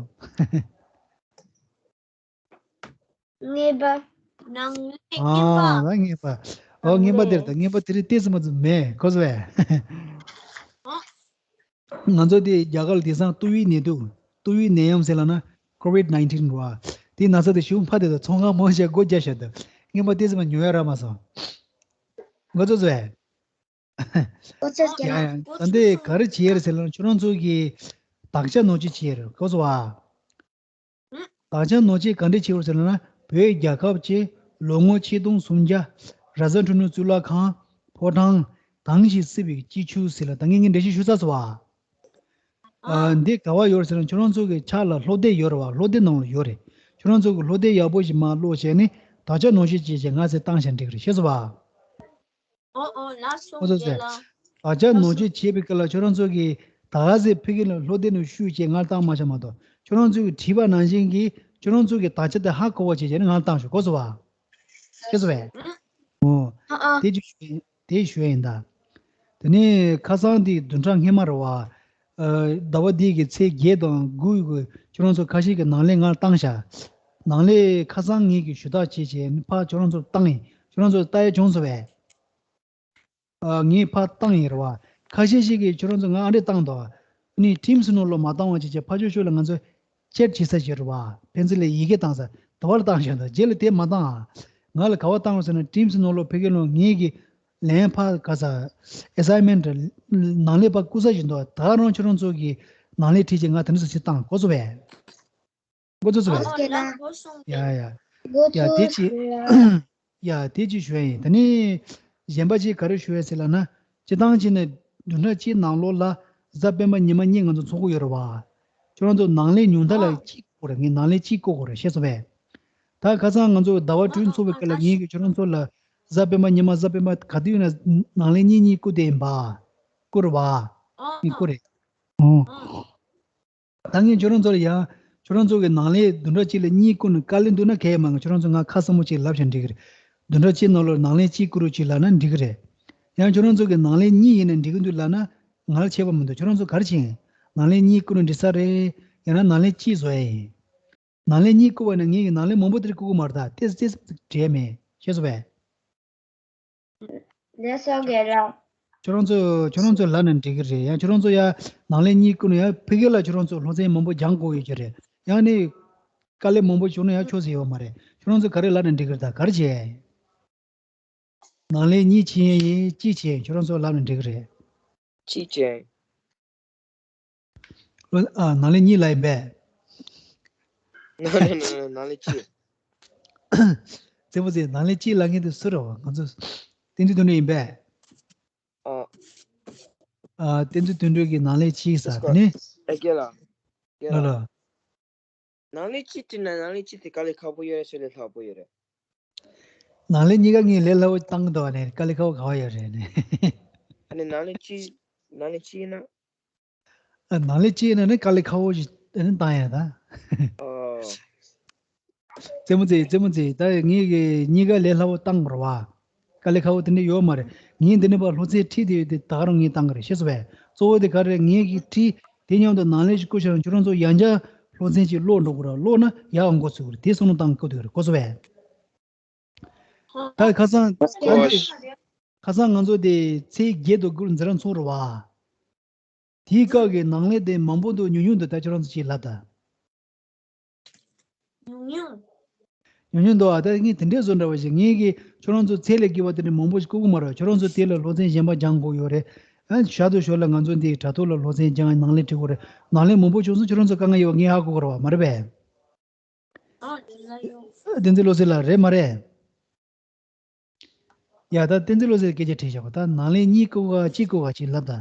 རྔན་པ། ནང་ལས་རྔན་པ། ཨ། ད་རྔན་པ། ཨོ་རྔན་པ་དེར་ད་རྔན་པ་དེ་རིང་ཏོག་ཙམ་མ་ཙམ་མེད། གོ་སོང་བས། ཨ། ང་ཚོ་དེ་རྒྱ་གར་ལ་དེང་སང་ཏོག་དབྱིབས་ནད་དུག་ཏོག་དབྱིབས་ནད་ཡམས་ཟེར་ལབ་ན་ཀོ་ཝིད་ནའིན་ཊིན་རེད་བ། དེའི་ན་ཚ་དེ་ཞེ་པོ་འཕར་བསྡད་དང་། ཚོང་ཁང་མང་ཆེ་སྒོ་རྒྱག་བཞག་འདུག་རྔན་པ་ཏོག་ཙམ་ཉོ་ཡ་རག་མ་སོང་། མགོ་ཚོད་ཚོད། ཨོ་ཙི་ཙི། ཡ་ཡ། ད་འདི་ག་རེ་བྱེད་ཡ་རེད་ཟེར་ན་ཁྱོད་རང་ཚོ་གི་དག་ཆ་ནོར་འཁྲུལ་བྱེད་ཡ་རེད། གོ་སོང་བ། དག་ཆ་ནོར་འཁྲུལ་ག་འདྲ་བྱེད་ཡ་རེད་ཟེར་ན། བོད་རྒྱལ་ཁབ་ཀྱི་ལོ་ངོ་ཆིག་སྟོང་སུམ་བརྒྱ། ར་ས་ཁྲོ་ནུ་གཙུག་ལག་ཁང་། ཕོ་བྲང་། དྭངས་ཤིང་བསིལ་བའི་སྐྱིད་ཆུ་ཟེར་ལ། ད་ངས་ངས་འགྲེལ་བཤད་ཞུ་ཚར་སོང་བ། ཨ། འདི་ག་བ་ཡོད་རེད་ཟེར་ན་ཁྱོད་རང་ཚོ་གི་ཕྱག་ལ་སློབ་དེབ་ཡོད་རེད་བ། སློབ་དེབ་ནང་ལ་ཡོད་རེད། ཁྱོད་རང་ཚོ་གི་སློབ་དེབ་ཡག་པོ་ཞིག་མར་ཀློག་བྱས་ནས་དག་ཆ་ནོར་འཁྲུལ་བྱས་བྱས་ང་ཚོས་བཏང་བཞག་འགྲིག་གི་རེད། ཤེས་སོང་བ། ཨོ་ཨོ། ལགས་སོ། ཨོ་ཙི་ཙི། རྒན་ལགས། དག་ཆ་ནོར་འཁྲུལ་བྱས་པའི་སྐབས་ལ་ཁྱོད་རང་ཚོ་གིས་ད་ག་ཟེ་ཕ་གི་ལ་སློབ་དེབ་ནང་བཤུས་བྱས་ང་ལ་བཏང་མ་བཞག་མ་གཏོགས། ཁྱོད་རང་ཚོ་གིས་བྲིས་པ་ནང་བཞིན་གྱི་ཁྱོད་རང་ཚོ་གི་དག་ཆ་དེ་ཧ་གོ་བ་བྱས་བྱས་ནས་ང་ལ་བཏང་ཤོག། གོ་སོང་བ། ཤེས་སོང་བས། ཨོ། ཨ་ཨ། དེ་ཅིག་ཞུ་ཡིན། དེ་ཞུ་ཡིན་ད། དེ་ནས་ཁ་སང་དེ་བདུན་ཕྲག་སྔོན་མ་རེད་བ། ཨ། ཟླ་བ་འདི་གི་ཚེས་བརྒྱད་དང་དགུ་གི་ཁྱོད་རང་ཚོ་ཁ་ཤས་ཀྱི་ནང་ལས་ང་ལ་བཏང་ཤག། ནང་ལས་ཁ་སང་ངེད་ཀྱིས་ཞུ་དག་བྱས་བྱས་ཕར་ཁྱོད་རང་ཚོར་བཏང་ཡིན། ཁྱོད་རང་ཚོ་ལྟ་ཡ་བྱུང་སོང་བས། ཨ། ངས་ཕར་བཏང་ཡིན་རེད་བ། ཁ་ཤས་ཤིག་གིས་ཁྱོད་རང་ཚོ་ང་ཨ་འདྲས་བཏང་འདུག། ཨ་ནི་ཊིམ་སི་ནང་ལོགས་མ་བཏང་བ་བྱས་བྱས་ཕར་ཕྱོགས་ཕྱོགས་ལ་ང་ཚོ་ཅེཊ་བྱེད་ས་ཞིག་རེད་བ། ཕན་ཚུན་ལ་ཡི་གེ་བཏང་ས་དེ་བ་ལ་བཏང་བཞག་འདུག། རྗེས་ལ་དེ་མ་བཏང་ཨ། ང་ལ་ག་བ་བཏང་རོགས་ཟེར་ན་ཊིམ་སི་ནང་ལོགས་ཕ་གི་ལོ་ངེད་ཀྱི་ལན་ཕར་ག་ས་ཨེ་སའིན་མེན་ཊི་ནང་ལས་ཕར་བསྐུར་ས་ཞིག་འདུག། ད་རང་ཁྱོད་རང་ཚོ་གི་ནང་ལས་ཁྲིད་བྱས་ང་དེ་འདྲ་ས་ཞིག་བཏང་གོ་སོང་བས། མགོ་ཚོས་ཚོས། ཨོ་ཨོ། ལགས་སོ། ཡ་ཡ། ཡ་དེ་ཅི། ཡ་དེ་ཅི་ཞུ་ཡ་ཡིན། ད་ནི་གཞན་པ་ཅིག་ག་རེ་ཞུ་ཡ་ཟེར་ལབ་ན། སྤྱིར་བཏང་ཅིག་ནས་བདུན་ཕྲག་གཅིག་ནང་ལོགས་ལ་གཟའ་སྤེན་པ་ཉི་མ་གཉིས་ང་ཚོ་ཚོགས་ཀྱི་ཡོད་རེད་བ། ཁྱོད་རང་ཚོ་ནང་ལས་ཉུང་མཐའ་ལ་གཅིག་བསྐུར་རེད། ངས་ནང་ལས་གཅིག་བསྐུར་དགོས་རེད། ཤེས་སོང་བས། ད་ཁ་སང་ང་ཚོ་ཟླ་བ་དྲུག་ཚོགས་པའི་སྐབས་ལ་ངས་ཀྱིས་ཁྱོད་རང་ཚོ་ལ་གཟའ་སྤེན་པ་ཉི་མ་གཟའ་སྤེན་པ་ག་དུས་ཡིན་ན་ནང་ལས་གཉིས་གཉིས་བསྐུར་བསྡད་ཡིན་པ། བསྐུར་རེད་བ། ངས་བསྐུར་རེད། ཨོ། ད་ངས་ཁྱོད་རང་ཚོ་ལ་ཡང་། ཁྱོད་རང་ཚོ་གི་ནང་ལས་བདུན་ཕྲག་གཅིག་ལ་གཉིས་བསྐུར་ནས་དཀའ་ལས་འདུག་ན་གལ་ཡོད་མ་རེད། ཁྱོད་རང་ཚོ་ང་ཁ་གསལ་པོ་ཅིག་ལབ་བཞག་འགྲིག་གི་རེད། བདུན་ཕྲག་གཅིག་ནང་ལོགས་ནང་ལས་གཅིག་བསྐུར་རོགས་གྱིས་ལབ་ན་འགྲིག་གི་རེད། ཡང་ཁྱོད་རང་ཚོ་གི་ནང་ལས་གཉིས་ཡིན་ན་འགྲིག་གི་འདུག་ལབ་ན་ང་ལ་ཁྱད་པར་མི་འདུག། ཁྱོད་རང་ཚོ་ག་རེ་བྱེད་ཡིན། ནང་ལས་གཉིས་བསྐུར་ན་འགྲིག་ས་རེད། ཡང་ན་ནང་ལས་གཅིག་བཟོ་ཡ་ཡིན། ནང་ལས་གཉིས་བསྐུར་བ་ན་ངས་ཀྱི་ནང་ལས་མང་པོ་དེར་བསྐུར་གི་མ་རེད། ད་ཏོག་ཙམ་ཏོག་ཙམ་བྲིས་མེད། ཤེས་སོང་བས། ལགས་སོ་རྒན་ལགས། ཁྱོད་རང་ཚོ་ཁྱོད་རང་ཚོ་ལབ་ན་འགྲིག་གི་རེད། ཡང་ཁྱོད་རང་ཚོ་ཡང་ནང་ལས་གཉིས་བསྐུར་ན་ཡང་ཕ་གི་ལ་ཁྱོད་རང་ཚོ་སློབ་ཚན་མང་པོ་སྦྱང་དགོས་ཡོད་ཀྱི་རེད། ཡང་ནི་དཀའ་ལས་མང་པོ་བྱུང་ན་ཡང་ཆོག་ས་ཡོད་མ་རེད། ཁྱོད་རང་ཚོ་ག་རེ་ལབ་ན་འགྲིག་གི་རེད། ད་ག་རེ་བྱེད་ཡ་ཡིན། ནང་ལས་གཉིས་བྱེད་ཡ་ཡིན། གཅིག་བྱེད་ཡ་ཡིན། ཁྱོད་རང་ཚོ་ལབ་ན་འགྲིག་གི་རེད། གཅིག་བྱེད་ཡ་ཡིན། ཨ། ནང་ལས་གཉིས་ལབ་ཡིན་པས། ནང་ལས་ནང་ལས་ནང་ལས་གཅིག། རྩེད་མོ་རྩེ། ནང་ལས་གཅིག་ལབ་མཁན་དེ་སུ་རེད་བ། ང་ཚོ་བསྟན་འཛིན་དོན་གྲུབ་ཡིན་པས། ཨ། ཨ། བསྟན་འཛིན་དོན་གྲུབ་ཀྱིས་ནང་ལས་གཅིག་ཟེར་དེ་ནི། ཨ། རྒན་ལགས། རྒན་ལགས། ལགས་ལགས། ནང་ལས་གཅིག་བྲིས་ན་ནང་ལས་གཅིག་དེ་དཀའ་ལས་ཁག་པོ་ཡོད་རེད། ཚོད་ལས་སླ་པོ་ཡོད་རེད། ནང་ལས་གཉིས་ཀ་ངས་ལས་སླ་པོ་བཏང་གི་འདུག་བ་ནས། དཀའ་ལས་ཁག་པོ་ག་བ་ཡོད་རེད་ནས། ཨ་ནི་ནང་ལས་གཅིག་ནང་ལས་གཅིག་ཡིན་ན། ཨ། ནང་ལས་གཅིག་ཡིན་ན་ནི་དཀའ་ལས་ཁག་པོ་ཞིག་ཨ་ནི་བཏང་ཡ་ད། ཨོ། རྩེད་མོ་རྩེ། རྩེད་མོ་རྩེ། ད་ངས་ཀྱི་གཉིས་ཀ་ལས་སླ་པོ་བཏང་དགོས་རེད་བ། དཀའ་ལས་ཁག་པོ་དེ་འདྲ་ཡོད་མ་རེད། ངས་འདི་ནས་ཕར་སློབ་ཚན་ཁྲིད་དེ་ཡོད་དེ་ད་ག་རང་ངས་བཏང་གི་རེད། ཤེས་སོང་བས། གཙོ་བོ་དེ་ག་རེ་རེད། ངས་ཀྱི་ཁྲིད་དེ་མཉམ་དུ་ནང་ལས་ཞིག་བསྐུར་བྱས་ན་ཁྱོད་རང་ཚོ་ཡང་བསྐྱར་སློབ་ཚན་ཞིག་ཀློག་འགྲོ་དགོས་རེད། ཀློག་ན་ཡག་འགོ་ཚུགས་ཀྱི་རེད། དེ་བསམ་བློ་བཏང་དགོས་ཀྱི་རེད། གོ་སོང་བས། ད་ཁ་སང་ཁ་སང་ང་ཚོ་དེ་ཚེས་བརྒྱད་དང་དགུ་ལ་འཛིན་གྲྭ་ཚོགས་རེད་བ། དེའི་སྐབས་ཀྱི་ནང་ལས་དེ་མང་པོ་འདུག་ཉུང་ཉུང་འདུག། ད་ཁྱོད་རང་ཚོ་ཅིག་ལབ་ད། ཉུང་ཉུང་། ཉུང་ཉུང་འདུག་ཨ། ད་ངས་དེ་འདྲའི་བཟོ་འདྲ་བ་ཞིག། ངས་ཀྱི་ཁྱོད་རང་ཚོ་ཚད་ལས་བརྒལ་བ་དེ་འདྲ་མང་པོ་ཞིག་བསྐུར་གི་མ་རེད། ཁྱོད་རང་ཚོ་དེ་ལ་སློབ་ཚན་གཞན་པ་སྦྱང་དགོས་ཡོད་རེད། ཨ། ཞོར་དུ་ཞོར་ལ་ང་ཚོ་འདི་དྲ་ཐོག་ལ་སློབ་ཚན་སྦྱང་ནང་ལས་ཁྲིད་དགོས་རེད། ནང་ལས་མང་པོ་བྱུང་སོང་། ཁྱོད་རང་ཚོ་དཀའ་ངལ་ཡོད་པ་ངས་ཧ་གོ་གི་རེད་བ། མ་རེད་པས། ཨ། དེ་ཚོ་ལ་རེད་མ་རེད། ཡ། ད་བསྟན་འཛིན་བློ་གསལ་སྐད་ཆ་དྲིས་བཞག་པ། ད་ནང་ལས་གཉིས་བསྐུར་ག་གཅིག་བསྐུར་ག་ཅིག་ལབ་ད།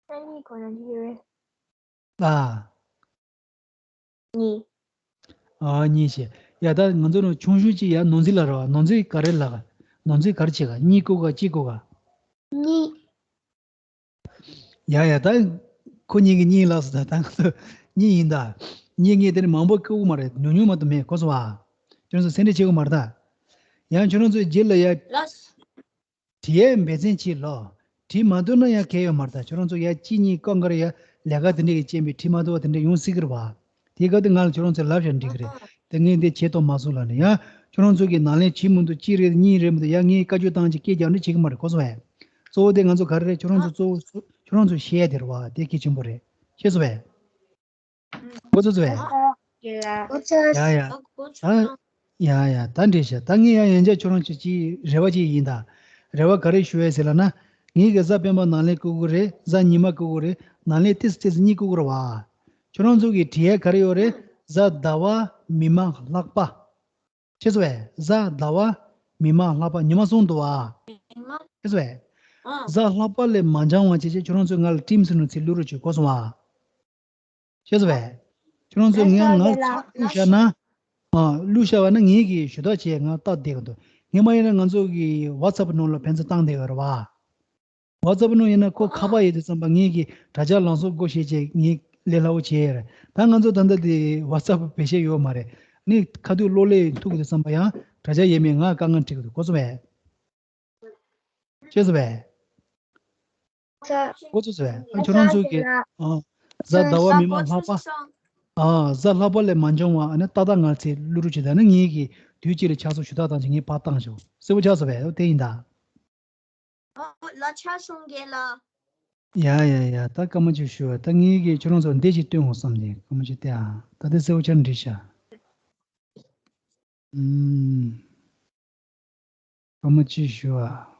ཨ། གཉིས་བསྐུར་ན་འགྲིག་གི་རེད། ཨ། གཉིས། ཨ། གཉིས་བྱས། ཡ། ད་ང་ཚོ་ནང་ཆུང་ཆུང་ཅིག་ཡ་ནོར་འཛིན་ལགས་རེད་བ། ནོར་འཛིན་ག་རེ་ལབ། ནོར་འཛིན་ག་རེ་བྱེད་ག། གཉིས་བསྐུར་ག་གཅིག་བསྐུར་ག། གཉིས། ཡ་ཡ། ད་ཁོ་གཉིས་ཀྱི་གཉིས་ལབ་སོང་། ད་ད་ང་ཚོ་གཉིས་ཡིན་ད། གཉིས་ངས་དེ་ནི་མང་པོ་བསྐུར་གི་མ་རེད། ཉུང་ཉུང་མ་གཏོགས་མེད། གོ་སོང་བ། ཁྱོད་རང་ཚོ་སེམས་ཁྲལ་བྱེད་དགོས་མ་རེད་ད། ཡང་ཁྱོད་རང་ཚོའི་རྗེས་ལ་ཡ། ལགས། བྲིས་ཡས་འབད་བརྩོན་བྱེད་ལོ། བྲིས་མ་ཐུབ་ན་ཡང་གལ་ཡོད་མ་རེད་ད། ཁྱོད་རང་ཚོ་ཡ་གཅིག་གཉིས་སྐབས་འགར་ཡ་ལས་ཀ་དེ་འདྲས་ཀྱི་རྐྱེན་པས་བྲིས་མ་ཐུབ་པ་དེ་འདྲས་ཡོང་སྲིད་ཀྱི་རེད་བ། དེའི་སྐབས་དེ་ང་ལ་ཁྱོད་རང་ཚོས་ལབ་བཞག་འགྲིག་གི་རེད། དེ་ངས་འདི་བྱེད་ཐུབ་མ་སོང་ལབ་ནས། ཡང་ཁྱོད་རང་ཚོ་གིས་ནང་ལས་བྱེད་མི་འདུག། གཅིག་རེད། གཉིས་རེད་མི་འདུག། ཡང་ངས་བཀའ་བཀྱོན་བཏང་བྱས་སྐད་རྒྱག་འདྲ་བྱེད་ཀྱི་མ་རེད། གོ་སོང་བས། གཙོ་བོ་དེ་ང་ཚོ་ག་རེ་རེད། ཁྱོད་རང་ཚོ་གཙོ་བོ་ཁྱོད་རང་ཚོ་ཤེས་ཡ་དེ་རེད་བ། དེ་གལ་ཆེན་པོ་རེད། ཤེས་སོང་བས། གོ་ཚོད་ཚོད་བས། ཡ་ཡ། ད་ཡ་ཡ། ད་འགྲིག་ཤག་ད་ངས་ཡང་ཡང་བསྐྱར་ཁྱོད་རང་ཚོ་ཅིག་རེ་བ་ཅིག་ཡིན་ད། རེ་བ་ག་རེ་ཞུ་ཡས་ཟེར་ལབ་ན། ངེད་ཀྱི་གཟའ་སྤེན་པ་ནང་ལས་བསྐུལ་གི་རེད། གཟའ་ཉི་མ་བསྐུལ་གི་རེད། ནང་ལས་ཏིས་ཏིས་གཉིས་བསྐུལ་གི་རེད་བ། ཁྱོད་རང་ཚོ་གི་བྲིས་ཡས་ག་རེ་ཡོད་རེད། གཟའ་ཟླ་བ་མི་མ་ལྷག་པ། ཤེས་སོང་བས། གཟའ་ཟླ་བ་མི་མ་ལྷག་པ། ཉི་མ་གསུམ་འདུག་བ། ཤེས་སོང་བས། གཟའ་ལྷག་པ་ལས་མ་འགྱངས་བ་བྱས་བྱས་ཁྱོད་རང་ཚོས་ང་ལ་ཊིམ་སི་ནང་ཚུར་བླུག་རོགས་བྱོས། གོ་སོང་བ། ཤེས་སོང་བས། ཁྱོད་རང་ཚོས་ངས་ང་ཚུར་བླུག་བཞག་ན། ཨ། བླུག་བཞག་པ་ན་ངེད་ཀྱིས་ཞུ་དག་བྱས་ང་ལྟ་བསྡད་གི་འདུག་ངས་མ་ཡིན་ན་ང་ཚོ་གི་ཝ་ཚབ་ནང་ལ་ཕན་ཚུན་བཏང་བསྡད་གི་རེད་བ། ཝ་ཚབ་ནང་ཡིན་ན་ཁོ་ཁ་པར་ཡོད་དུས་ཙམ་པ་ངེད་ཀྱིས་དྲ་རྒྱ་ལངས་ཕྱོགས་སྒོ་ཕྱེ་བྱས་ངས་ལས་སླ་བོ་བྱས་ཡོད་རེད། ད་ང་ཚོ་ད་ལྟ་དེ་ཝ་ཚབ་བེད་སྤྱོད་ཡོད་མ་རེད། ནི་ཁ་ཐུག་གློག་ཀླད་ཐུག་དུས་ཙམ་པ་ཡང་དྲ་རྒྱ་ཡོད་མེད་ང་དཀའ་ངལ་འཕྲད་གི་འདུག་གོ་སོང་བས། ཤེས་སོང་བས། གོ་ཚོད་སོང་བས། ཨ། ཁྱོད་རང་ཚོ་གི། ཨ། གཟའ་ཟླ་བ་མི་མ་ལྷག་པ། ཨ། གཟའ་ལྷག་པ་ལས་མ་འགྱངས་བ། ཨ་ནི་ཏག་ཏག་ང་ཚོས་བླུག་རོགས་བྱེད་ད་ནི་ངེད་ཀྱིས་དུས་གཅིག་ལ་ཕྱག་ཚོ་ཞུ་དག་བཏང་བྱས་ངས་ཕར་བཏང་ཤོག་གསལ་པོ་ཆགས་སོང་བས། དེ་ཡིན་ད། ཨོ། ལགས་ཆ་སོང་རྒན་ལགས། ཡ་ཡ་ཡ། ད་སྐར་མ་གཅིག་ཞུ་བ། ད་ངེད་ཀྱིས་ཁྱོད་རང་ཚོར་འདི་ཞིག་སྟོན་འོང་བསམ་ནས། སྐར་མ་གཅིག་སྟེར་ཨ། ད་དེ་གསལ་པོ་ཆགས་འགྲིག་ཤག་ཨུམ། སྐར་མ་གཅིག་ཞུ་ཨ།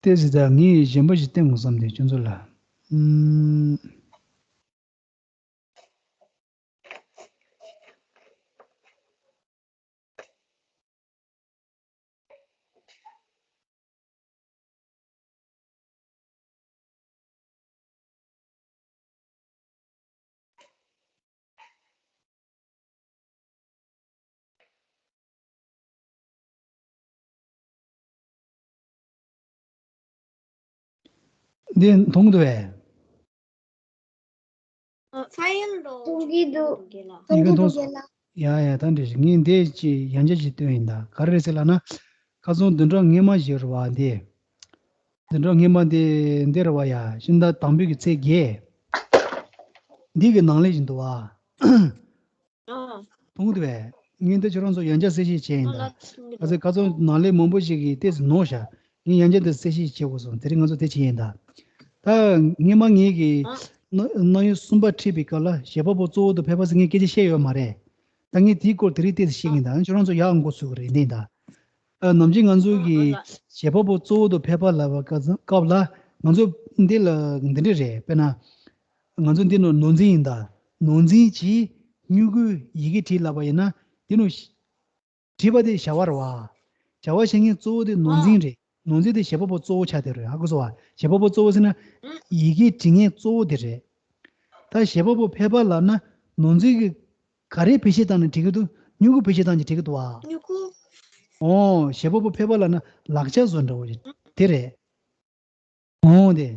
ཏོག་ཙམ་ད་ངས་གཞན་པ་ཞིག་བསྟན་དགོས་བསམ་སྟེ་ཁྱོད་ཚོ་ལ། ཨུམ། འདི་མཐོང་འདུག་བས། ཨ། ཕ་ཡུལ་འགྲོ། མཐོང་གི་འདུག་ཡིན་གྱི་མཐོང་སོང་། ཡ་ཡ། ད་འདྲ་ཞིག་ངས་འདི་ཅིག་ཡང་བསྐྱར་ཅིག་སྟོན་ཡིན་ད། ག་རེ་རེད་ཟེར་ལབ་ན། ཁ་སང་བདུན་ཕྲག་སྔོན་མ་ཞིག་རེད་བ་འདི། བདུན་ཕྲག་སྔོན་མ་འདི་འདི་རེད་བ་ཡ། ཕྱི་ཟླ་དང་པོའི་གི་ཚེས་བརྒྱད། འདི་གི་ནང་ལས་ཞིག་འདུག་བ། ཨ། མཐོང་གི་འདུག་བས། ངས་འདི་ཁྱོད་རང་ཚོ་ཡང་བསྐྱར་གསལ་བཤད་བྱས་ཡིན་ད། ཨ། ཁ་སང་ཁ་སང་ནང་ལས་མང་པོ་ཞིག་གིས་ཏོག་ཙམ་ནོར་ཤག་ངས་ཡང་བསྐྱར་འདི་གསལ་བཤད་བྱེད་དགོས་སོང་། དེ་རིང་ང་ཚོ་དེ་བྱས་ཡིན་ད། ད་སྔོན་མ་ངས་ཀྱི་ཨ། གནང་གནང་ཡུལ་གསུམ་པ་ཁྲིད་པའི་སྐབས་ལ་བྱེད་པ་པོ་གཙོ་བོ་དང་ཕལ་པ་ཟེར་ངས་སྐད་ཆ་བཤད་ཡོད་མ་རེད། ད་ངས་དེའི་སྐོར་དེ་རིང་ཏོག་ཙམ་བཤད་ཀྱི་ཡིན་ད། ཁྱོད་རང་ཚོ་ཡག་འགོ་ཚུགས་ཀྱི་རེད་འདི་ཡིན་ད། ཨ། ནམ་རྒྱུན་ང་ཚོ་གི་བྱེད་པ་པོ་གཙོ་བོ་དང་ཕལ་པ་ལབ་པའི་སྐབས་ལ་ང་ཚོ་འདི་ལ་འདི་འདྲ་རེད། དཔེར་ན། ང་ཚོ་འདི་ནང་ནོར་འཛིན་ཡིན་ད། ནོར་འཛིན་གྱིས་སྨྱུ་གུའི་ཡི་གེ་བྲིས་ལབ་པ་ཡིན་ན། འདི་ནང་བྲིས་པ་དེ་བྱ་བ་རེད་བ། བྱ་བ་བྱེད་མཁན་གཙོ་བོ་དེ་ནོར་འཛིན་རེད། ནོར་འཛིན་དེ་བྱེད་པ་པོ་གཙོ་བོ་ཆགས་བསྡད་རེད། ཧ་གོ་སོང་བ། བྱེད་པ་པོ་གཙོ་བོ་ཟེར་ན་ཡི་གེ་འབྲི་མཁན་གཙོ་བོ་དེ་རེད། ད་བྱེད་པ་པོ་ཕལ་པ་ལབ་ན་ནོར་འཛིན་གྱིས་ག་རེ་བེད་སྤྱོད་བཏང་ནས་བྲིས་ཀྱི་འདུག་སྨྱུ་གུ་བེད་སྤྱོད་བཏང་ནས་བྲིས་ཀྱི་འདུག་བ། སྨྱུ་གུ། ཨོ། བྱེད་པ་པོ་ཕལ་པ་ལབ་ན་ལག་ཆ་བཟོ་འདྲ་བོ་དེ་རེད། ཨོ་དེ།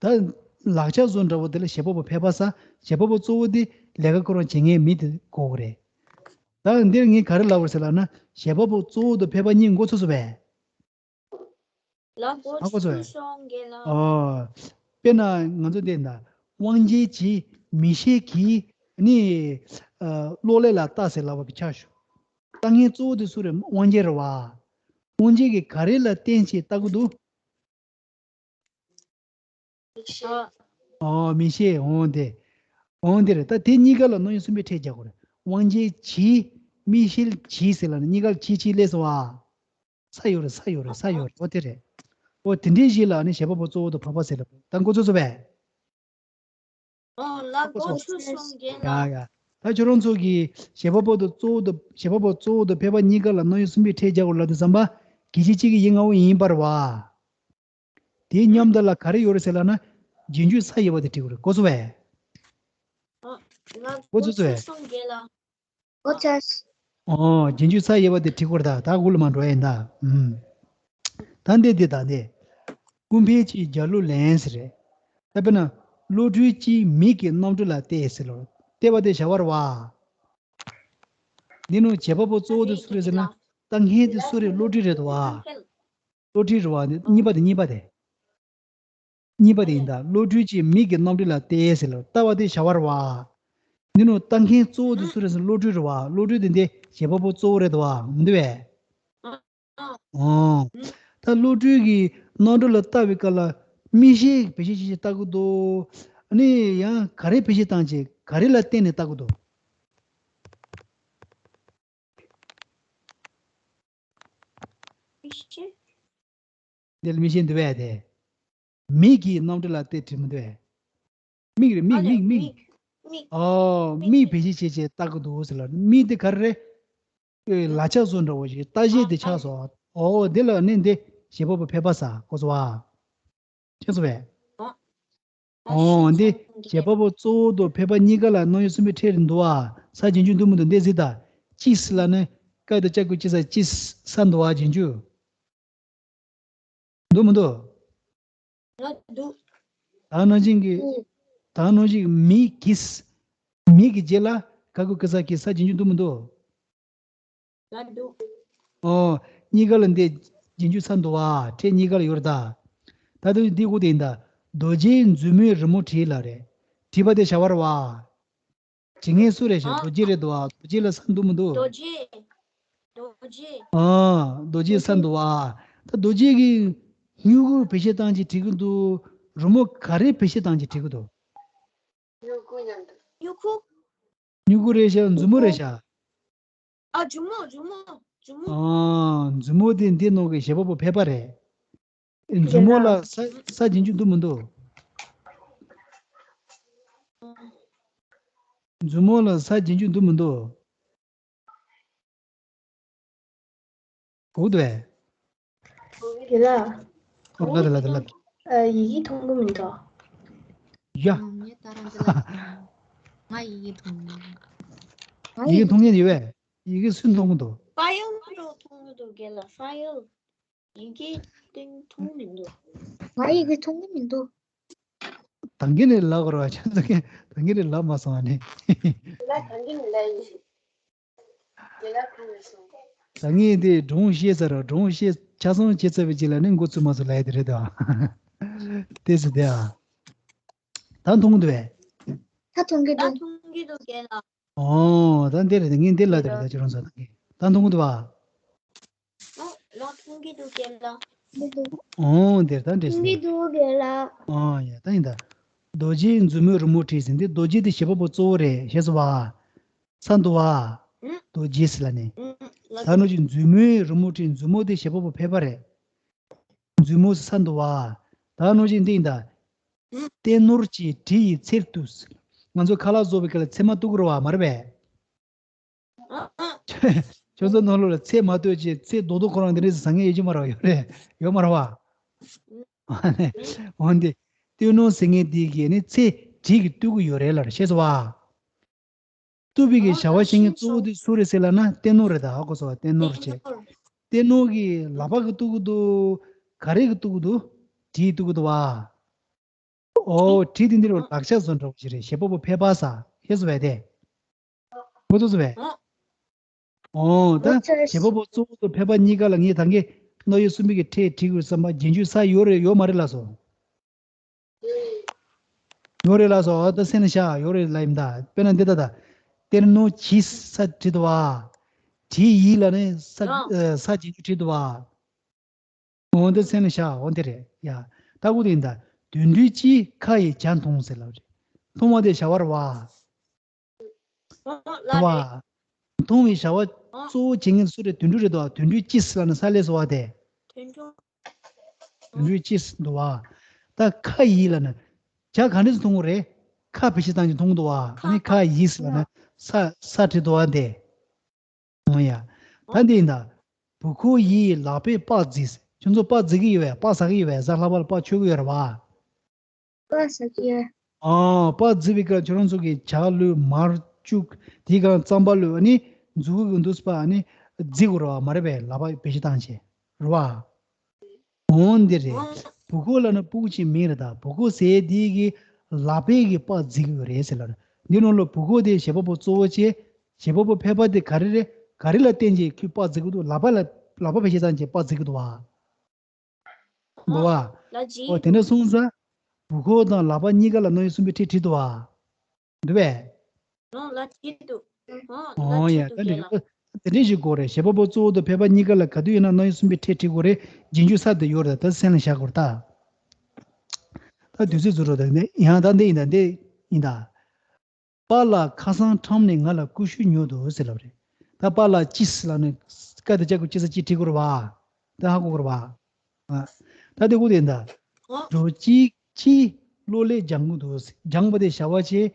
ད་ལག་ཆ་བཟོ་འདྲ་བོ་དེ་ལ་བྱེད་པ་པོ་ཕལ་པ་ཟེར། བྱེད་པ་པོ་གཙོ་བོ་དེ་ལས་ཀ་ཁོ་རང་བྱེད་མཁན་མི་དེ་གོ་གི་རེད། ད་འདིར་ངས་ག་རེ་ལབ་པ་རེད་ཟེར་ལབ་ན་བྱེད་པ་པོ་གཙོ་བོ་དང་ཕལ་པ་གཉིས་མགོ་ཚོས་སོང་བས། ལགས་འགོ་ཧ་གོ་སོང་བས། ཚུགས་སོང་རྒན་ལགས། ཨོ། དཔེར་ན་ང་ཚོ་འདི་ན་དབང་ཆེན་གྱིས་མི་ཤེས་ཀྱིས་ནི། ཨ། གློག་ཀླད་ལ་ལྟ་ཟེར་ལབ་པ་གི་ཆ་བཞག་ལྟ་མཁན་གཙོ་བོ་དེ་སུ་རེད། དབང་ཆེན་རེད་བ། དབང་ཆེན་གྱིས་ག་རེ་ལ་བརྟེན་བྱས་ལྟ་གི་འདུག་ཨོ། མི་ཤེས། འོང་དེ། འོང་དེ་རེད། ད་དེ་གཉིས་ཀ་ལ་རྣམ་དབྱེ་གསུམ་པའི་ཕྲད་རྒྱག་དགོས་རེད། དབང་ཆེན་གྱིས། མི་ཤེས་གྱིས་ཟེར་ལབ་ན་གཉིས་ཀ་ལ་གྱིས་གྱིས་སླེབས་སོང་བ། ས་ཡོད་རེད། ས་ཡོད་རེད། ས་ཡོད་རེད། འོ་དེ་རེད། འོ་དེ་འདྲའི་གཞི་ལ་ནི་བྱེད་པ་པོ་གཙོ་བོ་དང་ཕལ་པ་ཟེར་ལབ། ད་མགོ་ཚོས་སོང་བས། ཨོ་ལགས་འགོ་ཚུགས་སོང་རྒན་ལགས། ཡ་ཡ། ད་ཁྱོད་རང་ཚོ་གིས་བྱེད་པ་པོ་དང་གཙོ་བོ་དང་བྱེད་པ་པོ་གཙོ་བོ་དང་ཕལ་པ་གཉིས་ཀ་ལ་རྣམ་དབྱེ་གསུམ་པའི་ཕྲད་རྒྱག་དགོས་ལབ་དུས་ཙམ་པ། གི་ཅི་གཅིག་གི་ཡིག་ལྔ་པོ་ཡིན་པ་རེད་བ། དེའི་མཉམ་དུ་ལ་ག་རེ་ཡོད་རེད་ཟེར་ལབ་ན། རྗེས་འཇུག་ས་ཡོད་པ་དེ་བྲིས་དགོས་རེད། གོ་སོང་བས། ཨོ་ལགས་འགོ་ཚུགས་སོང་བས། ཚུགས་སོང་རྒན་ལགས། འགོ་ཚུགས། ཨོ། རྗེས་འཇུག་ས་ཡོད་པ་དེ་བྲིས་དགོས་རེད་ད། ད་འུ་ལ་མ་འགྲོ་ཡིན་ད། ཨུམ། ད་འདི་འདི་ད་འདི། ཀུན་ཕན་གྱི་རྒྱ་གླུ་ལེན་ཟེར་རེད། ད་དཔེར་ན། བློ་གྲོས་ཀྱིས་མིག་གི་རྣམ་འཕྲུལ་ལ་བལྟས་ཟེར་ལོ། བལྟས་པ་དེ་བྱ་བ་རེད་བ། འདི་ནང་བྱེད་པ་པོ་གཙོ་བོ་དེ་སུ་རེད་ཟེར་ན། ལྟ་མཁན་དེ་སུ་རེད། བློ་གྲོས་རེད་དོ། བློ་གྲོས་རེད་བ། འདི་གཉིས་པ་དེ། གཉིས་པ་དེ། གཉིས་པ་དེ་ཡིན་ད། བློ་གྲོས་ཀྱིས་མིག་གི་རྣམ་གྲངས་ལ་བལྟས་ཟེར་ལ། ལྟ་བ་དེ་བྱ་བ་རེད་བ། འདི་ནང་ལྟ་མཁན་གཙོ་བོ་དེ་སུ་རེད་ཟེར་ན། བློ་གྲོས་རེད་བ། བློ་གྲོས་དེ་འདི་བྱེད་པ་པོ་གཙོ་བོ་རེད་དོ། འོ་འདི་བས། ཨོ། ད་བློ་གྲོས་ཀྱི་རྣམ་གྲངས་ལ་ལྟ་བའི་སྐབས་ལ། མིག་ཤེས་བེད་སྤྱོད་བྱེད་བྱེད་ལྟ་གི་འདུག་ཨ་ནི་ཡང་ག་རེ་བེད་སྤྱོད་བཏང་བྱས། ག་རེ་ལ་བརྟེན་ནས་ལྟ་གི་འདུག་མིག་ཤེས། འདི་ལ་མིག་ཤེས་འདུག་བས་དེ། མིག་གི་རྣམ་གྲངས་ལ་བལྟས་བྲིས་མི་འདུག་བས། མིག་རེད། མིག་ཨ་རེད། མིག་མིག་མིག་མིག་ཨོ། མིག་མིག་བེད་སྤྱོད་བྱེད་བྱེད་ལྟ་གི་འདུག་ཟེར་ལ། མིག་དེ་ག་རེ་རེད། ཨེ། ལག་ཆ་བཟོ་འདྲ་བོ་ཞིག་ལྟ་བྱེད་དེ་ཆགས་སོང་། ཨོ། འདི་ལ་ནི་འདི་བྱེད་པ་པོ་ཕལ་པ་ས་གོ་སོང་བ། ཤེས་སོང་བས། ཨོ། འདི་བྱེད་པ་པོ་གཙོ་བོ་དང་ཕལ་པ་གཉིས་ཀ་ལ་རྣམ་དབྱེ་གསུམ་པའི་ཕྲད་རེ་འདུག་བ། ས་རྗེས་འཇུག་འདུག་མི་འདུག་འདི་གཟིགས་དང་། ཅིས་ལ་ནི་ཀ་དང་ཅ་གི་གུ་ཅི་ས། ཅིས། ས་འདུག་བ། རྗེས་འཇུག་འདུག་མི་འདུག་ང་འདུག་ད་ནང་བཞིན་གྱི། ཨུ། ད་ནང་བཞིན་གྱི་མིག་གིས། མིག་གི་རྗེས་ལ་ག་གི་གུ་གི་ས་གི་ས་རྗེས་འཇུག་འདུག་མི་འདུག་ང་འདུག་ཨོ། གཉིས་ཀ་ལ་འདི་རྗེས་འཇུག་ས་འདུག་བ། ཕྲད་གཉིས་ཀ་ལ་ཡོད་རེད་ད། ད་དུང་འདི་གོ་དེ་ཡིན་ད། རྡོ་རྗེའི་མཛུབ་མོས་རི་མོ་བྲིས་ལ་རེད། བྲིས་པ་དེ་བྱ་བ་རེད་བ། བྲིས་མཁན་སུ་རེད་ཤག་ཨ། རྡོ་རྗེ་རེད་འདུག་བ། རྡོ་རྗེ་ལ་ས་འདུག་མི་འདུག་རྡོ་རྗེ། རྡོ་རྗེ། ཨ། རྡོ་རྗེ་ས་འདུག་བ། ད་རྡོ་རྗེ་གི་སྨྱུ་གུ་བེད་སྤྱོད་བཏང་བྱས་བྲིས་ཀྱི་འདུག་རི་མོ་ག་རེ་བེད་སྤྱོད་བཏང་བྱས་བྲིས་ཀྱི་འདུག་སྨྱུ་གུ་མཉམ་དུ། སྨྱུ་གུ། སྨྱུ་གུ་རེད་ཤག་མཛུབ་མོ་རེད་ཤག་ཨ། མཛུབ་མོ། མཛུབ་མོ། མཛུབ་མོ། ཨ། མཛུབ་མོ་དེ་འདི་ནང་གི་བྱེད་པ་པོ་ཕལ་པ་རེད། མཛུབ་མོ་ལ་ས། ས་རྗེས་འཇུག་འདུག་མི་འདུག་མཛུབ་མོ་ལ་ས་རྗེས་འཇུག་འདུག་མི་འདུག་གོ་འདུག་གས། རྒན་ལགས། ཨོ། ལབ་དང་ལབ་དང་ལབ་དང་། ཨ། ཡི་གེ་མཐོང་གི་མི་འདུག་ཡ། ང་ཡི་གེ་མཐོང་མི་འདུག་ང་ཡི་གེ་མཐོང་མི་འདུག་ཡི་གེ་མཐོང་མཁན་ཡོད་པས། ཡི་གེ་སུས་མཐོང་གི་འདུག་ཕ་ཡུལ་འགྲོ་མཐོང་གི་འདུག་རྒན་ལགས། ཕ་ཡུལ། ཡི་གེ་སྟེང་མཐོང་མི་འདུག་ང་ཡི་གེ་མཐོང་གི་མི་འདུག་ད་གིན་ནས་ལབ་དགོས་རེད་བ། ཁྱོད་ཚོ་གིས་ད་གིན་ནས་ལབ་མ་སོང་བ་ནི། ད་གིན་ནས་ལབ་ཡིན། དེ་ལ་ཁུངས་མི་སོང་། ད་ངས་འདི་སྒྲུང་བཤད་ཚར་ར། སྒྲུང་བཤད་ཆ་ཚང་བྱས་ཚར་བའི་རྗེས་ལ་ནི་འགོ་ཚུགས་མ་ཚུགས་ལབ་ཡ་དེ་རེད་དོ། དེ་ཟེར་དེ་ཨ། ད་མཐོང་གི་འདུག་གས། ད་མཐོང་གི་འདུག་ད་མཐོང་གི་འདུག་རྒན་ལགས། ཨོ། ད་འདི་རེད། ངས་འདི་ལབ་དེ་རེད། ད་ཁྱོད་རང་ཚོ་ད་གིན་ད་མཐོང་གི་འདུག་བ། ཨོ། ལགས། མཐོང་གི་འདུག་རྒན་ལགས། ཨོ། འདིར་ད་འདྲེས་སོང་། མཐོང་གི་འདུག་རྒན་ལགས། ཨོ་ཡ། ད་ཡིན་ད། རྡོ་རྗེའི་མཛུབ་མོས་རི་མོ་བྲིས་ཟིན་ཏེ། རྡོ་རྗེ་དེ་བྱེད་པ་པོ་གཙོ་བོ་རེད། ཤེས་སོང་བ། ས་འདུག་བ། ཨུ། རྡོ་རྗེ་ཟེར་ལབ་ནས། ཨུ། ལགས། ད་ནང་བཞིན་མཛུབ་མོས་རི་མོ་བྲིས། མཛུབ་མོ་དེ་བྱེད་པ་པོ་ཕལ་པ་རེད། མཛུབ་མོ་ས་འདུག་བ། ད་ནང་བཞིན་འདི་ཡིན་ད། ཨུ། རྟེན་ནོར་གྱི་གྲི་ཡི་ཚད་དུ། ང་ཚོ་ཁ་ལག་བཟོ་བའི་སྐབས་ལ་ཚད་མ་གཏུག་གི་རེད་བ། མ་རེད་པས། ཨ། ཨ། ཁྱོད་ཚོ་ནང་ལོགས་ལ་ཚད་མ་གཏུག་བྱས་ཚད་རྡོག་རྡོག་ཁོ་རང་དེ་འདྲས་ཟ་མཁན་ཡོད་ཀྱི་མ་རེད་བ། ཡོད་རེད། ཡོད་མ་རེད་བ། འོན་ཏེ། རྟེན་ནོར་ཟེར་མཁན་དེ་གིས་ནི་ཚད་གྲི་གིས་གཏུག་གི་ཡོད་རེད་ལབ། ཤེས་སོང་བ། གཏུག་པའི་གི་བྱ་བ་བྱེད་མཁན་གཙོ་བོ་དེ་སུ་རེད་ཟེར་ལབ་ན་རྟེན་ནོར་རེད་ད། ཧ་གོ་སོང་བ། རྟེན་ནོར་བྱས། རྟེན་ནོར་གྱིས་ལག་པ་གིས་གཏུག་གི་འདུག་ག་རེ་གིས་གཏུག་གི་འདུག་གྲི་གིས་གཏུག་གི་འདུག་བ། ཨོ། གྲི་དེ་འདི་རུ་ལག་ཆ་བཟོ་འདྲ་བོ་ཞིག་རེད། བྱེད་པ་པོ་ཕལ་པ་ས། ཤེས་སོང་བས་དེ། གོ་ཐུབ་སོང་བས། ཨོ། ད་བྱེད་པ་པོ་གཙོ་བོ་དང་ཕལ་པ་གཉིས་ཀ་ལ་ངས་ད་གིན་རྣམ་དབྱེ་གསུམ་པའི་གི་ཕྲད་བྲིས་དགོས་བསམ་པ། རྗེས་འཇུག་ས་ཡོད་རེད་ཡོད་མ་རེད་ལབ་སོང་། ཡོད་རེད་ལབ་སོང་། ཨོ། ད་སེམས་ལ་ཤར། ཡོད་རེད་ལབ་ཡིན་ད། དཔེར་ན་འདི་ལྟ་ད། རྟེན་ནོར་གྱིས་ས་བྲིས་འདུག་བ། གྲི་ཡིས་ལབ་ནས་ས། ཨ། ས་རྗེས་འཇུག་བྲིས་འདུག་བ། འོ་འདི་སེམས་ལ་ཤར། འོ་འདི་རེད་ཡ། ད་གོ་དེ་ཡིན་ད། དུད་འགྲོའི་ལྕེས་ཁ་ཡི་བྱ་མཐོང་ཟེར་ལབ་རེད། མཐོང་བ་དེ་བྱ་བ་རེད་བ། ཨོ། ལགས་རེད། བ། མཐོང་བའི་བྱ་བ་ཨོ། གཙོ་བོ་བྱེད་མཁན་སུ་རེད། དུད་འགྲོ་རེད་དོ། དུད་འགྲོའི་ལྕེས་ལབ་ན་ས་ལས་སུ་བ་དེ། དུད་འགྲོ། དུད་འགྲོའི་ལྕེས་འདུག་བ། ད་ཁ་ཡིས་ལབ་ན། བྱ་ག་འདྲས་སུ་མཐོང་གི་རེད། ཁ་བེད་སྤྱོད་བཏང་བྱས་མཐོང་གི་འདུག་བ། ཨ་ནི་ཁ་ཡིས་ལབ་ན་ས། ས་བྲིས་འདུག་བ་དེ། འོ་ཡ། ད་འདི་ཡིན་ད། བུ་ཁོ་ཡིས་ལག་པས་སྤགས་བརྫིས། ཁྱོད་ཚོ་སྤགས་བརྫི་གི་ཡོད་པས། སྤགས་ཟ་གི་ཡོད་པས། གཟའ་ལྷག་པ་ལ་སྤགས་མཆོད་གི་ཡོད་རེད་བ། སྤགས་ཟ་གི་ཡོད། ཨ། སྤགས་བརྫི་བའི་སྐབས་ཁྱོད་རང་ཚོ་གིས་ཇ་བླུགས། མར་བཅུག་དེའི་སྒང་རྩམ་པ་བླུགས། ཨ་ནི་མཛུ་གུ་གི་འདུག་སེ་སྤགས་ཨ་ནི་བརྫི་དགོས་རེད་བ། མ་རེད་པས། ལག་པ་བེད་སྤྱོད་བཏང་བྱས་རེད་བ། འོ་འདི་རེད། བུ་ཁོ་ལབ་ན་སྤུ་གུ་ཅིག་མིང་རེད་ད། བུ་ཁོ་ཟེར་དེ་གི་ལག་པས་གི་སྤགས་བརྫི་གི་ཡོད་རེད་ཟེར་ལབ་རེད། འདི་ནང་ལ་བུ་ཁོ་དེ་བྱེད་པ་པོ་གཙོ་བོ་བྱས། བྱེད་པ་པོ་ཕལ་པ་དེ་ག་རེ་རེད། ག་རེ་ལ་བརྟེན་བྱས་ཁོས་པ་བརྫི་གི་འདུག་ལག་པ་ལ་ལག་པ་བེད་སྤྱོད་བཏང་བྱས་པ་བརྫི་གི་འདུག་བ། འདུག་བ། ལ་ཇི། ཨོ་དེ་འདྲ་སོང་ཙང་། བུ་ཁོ་དང་ལག་པ་གཉིས་ཀ་ལ་རྣམ་དབྱེ་གསུམ་པའི་ཕྲད་བྲིས་འདུག་བ། འདུག་བས། ཨོ་ལ་ཇི་འདུག་ཨོ་ལ་ཨོ་ཇི་ཡ་འདུག་ད་འདི་རེད། དེ་འདྲ་ཞིག་དགོས་རེད། བྱེད་པ་པོ་གཙོ་བོ་དང་ཕལ་པ་གཉིས་ཀ་ལ་ག་དུས་ཡིན་ན་རྣམ་དབྱེ་གསུམ་པའི་ཕྲད་བྲིས་དགོས་རེད། རྗེས་འཇུག་ས་དེ་ཡོད་རེད། ད་སེམས་ལ་བཞག་དགོས་རེད་ད། ད་དུས་ཚོད་ཚོ་རོ་ད་ནི་ཡང་ད་འདི་ཡིན་ད་འདི་ཡིན་ད། པཱ་ལགས་ཁ་སང་ཁྲོམ་ནས་ང་ལ་ཀུ་ཤུ་ཉོས་འདུག་ཟེར་ལབ་རེད། ད་པཱ་ལགས་ཅི་ཟེར་ལབ་ནས་སྐད་དུ་ལྕགས་ཀྱུ་ཅི་ས་ཅི་བྲིས་དགོས་རེད་བ། ད་ཧ་གོ་དགོས་རེད་བ། ཨ། ད་དེ་གོ་དེ་འདྲ། འགྲོ་ཅི་ཅི་གློ་ལས་སྦྱང་གི་འདུག་སྦྱང་བ་དེ་བྱ་བ་བྱེད།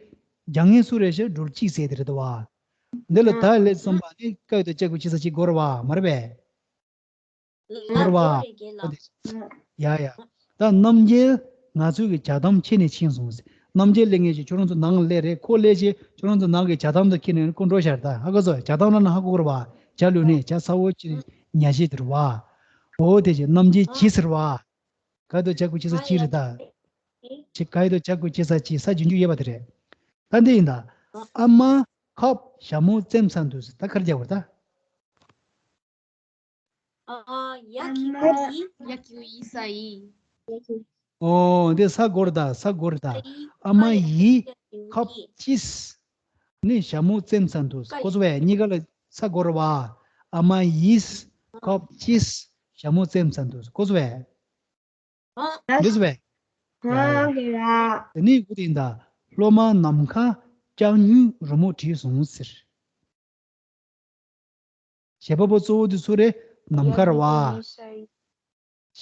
སྦྱང་མཁན་སུ་རེད་ཤག་འགྲོ་ཅི་ཟེར་དེ་རེད་དོ་བ། འདི་ལ་ད་ལས་གསུམ་པ་ནི་སྐད་དུ་ལྕགས་ཀྱུ་ཅི་ས་ཅི་དགོས་རེད་བ་མ་རེད་པས། ལ་ནོར་བ། ལོ་རེ་རྒན་ལགས། ཡ་ཡ། ད་རྣམ་རྒྱལ་ང་ཚོའི་གི་ཇ་དམ་ཁྱེར་ནས་ཕྱིན་སོང་ཟེར། རྣམ་རྒྱལ་སླེབས་མཁན་ཞིག་ཁྱོད་རང་ཚོ་ནང་སླེབས་རེད། ཁོ་སླེབས་ཞིག་ཁྱོད་རང་ཚོ་ནང་གི་ཇ་དམ་དུ་ཁྱེར་ནས་ཁོ་འགྲོ་ཤར་ད་ཧ་གོ་སོང་། ཇ་དམ་ལ་ན་ཧ་གོ་གི་རེད་བ། ཇ་ལུས་ནས་ཇ་ཚ་བོ་ཅིག་ཉ་ཤེས་དེ་རེད་བ། འོ་དེ་ཅིག་རྣམ་རྒྱལ་གྱིས་ཟེར་བ། ག་དོ་ཇ་ཀུ་ཅི་ས་ཅི་རེད་ད། ཅི་ག་དོ་ཇ་ཀུ་ཅི་ས་ཅི་ས་རྗེས་འཇུག་ཡོད་པ་དེ་རེད། ད་འདི་ཡིན་ད། ཨ་མ་ཁབ་ཞྭ་མོ་བཙེམས་ཚར་འདུག་ཟེར། ད་ག་རེ་རྒྱག་དགོས་རེད་ད། ཨ། ཡ་གི་གུ་ཡི། ཡ་གི་གུ་ཡི་ས་ཡི། ཨོ་འདི་ས་སྒོར་ད་ས་སྒོར་ད། ཨ་མ་ཡི་ཁབ་ཅིས་ནི་ཞྭ་མོ་བཙེམས་ཚར་འདུག་ཟེར། ཁོ་ཚོ་བས་གཉིས་ཀ་ལ་ས་སྒོར་བ། ཨ་མ་ཡིས་ཁབ་ཅིས་ཞྭ་མོ་བཙེམས་ཚར་འདུག་ཟེར། ཁོ་ཚོ་བས། འདི་ཚོ་བས། ཨ་གི་ར། དེ་ནི་གུ་དེ་ཡིན་ད། སློབ་མ་ནམ་མཁའ་ལྕགས་སྨྱུག་རི་མོ་བྲིས་སོང་ཟེར། བྱེད་པ་པོ་གཙོ་བོ་དེ་སུ་རེད། ནམ་མཁའ་རེད་བ།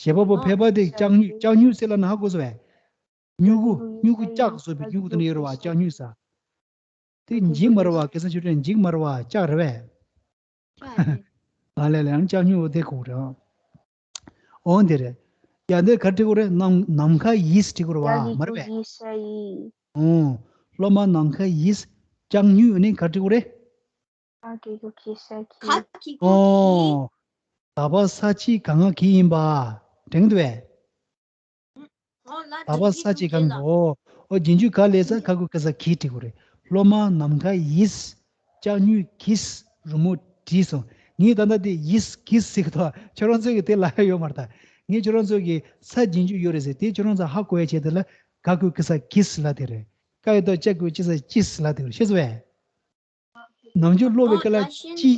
བྱེད་པ་པོ་ཕལ་པ་དེ་ལྕགས་སྨྱུག་ལྕགས་སྨྱུག་ཟེར་ལབ་ན་ཧ་གོ་སོང་བས། སྨྱུ་གུ་སྨྱུ་གུ་ལྕགས་བཟོས་པའི་སྨྱུ་གུ་དེ་འདྲ་ཡོད་རེད་བ། ལྕགས་སྨྱུག་ཟེར། དེ་འཇིགས་མ་རེད་བ། གེ་སར་ཆོས་སྒྲོན་འཇིགས་མ་རེད་བ། ལྕགས་རེད་བས། ཨ་ལས་ལས་ཡང་ལྕགས་སྨྱུག་དེ་གོ་རེད། འོ་འདི་རེད། ཡ་འདིར་ག་རེ་བྲིས་དགོས་རེད། ནམ་ནམ་མཁའ་ཡིས་བྲིས་དགོས་རེད་བ་མ་རེད་པས། ཨོ། སློབ་མ་ནམ་མཁའ་ཡིས་ལྕགས་སྨྱུག་ནི་ག་རེ་བྲིས་དགོས་རེད། ཨོ། ད་བ་ས་ཅི་ག་ང་གི་ཡིན་པ། དྲན་གི་འདུག་པས། ད་བ་ས་ཅི་གང་གོ། ཨོ་རྗེས་འཇུག་ག་ལས་ས་ག་གུ་ག་ས་གི་བྲིས་དགོས་རེད། སློབ་མ་ནམ་མཁའ་ཡིས་ལྕགས་སྨྱུག་གིས་རི་མོ་བྲིས་སོང་། ངས་ད་ལྟ་དེ་ཡིས་གིས་ཟེར་གི་འདུག་ཁྱོད་རང་ཚོས་གི་དེ་ལབ་ཡ་ཡོད་མ་རེད་ད། ངས་ཁྱོད་རང་ཚོས་གི་ས་རྗེས་འཇུག་ཡོད་རེད་ཟེར་དེ་ཁྱོད་རང་ཚོ་ཧ་གོ་ཡ་ཆེད་དུ་ལ་ག་གུ་ག་ས་གིས་ལབ་དེ་རེད། ཀ་ཡ་ཏོ་ལྕགས་གུ་ཅི་ས་ཅིས་ལབ་དེ་རེད། ཤེས་སོང་བས། ནམ་རྒྱུན་ཀློག་པའི་སྐབས་ལ་ཅི།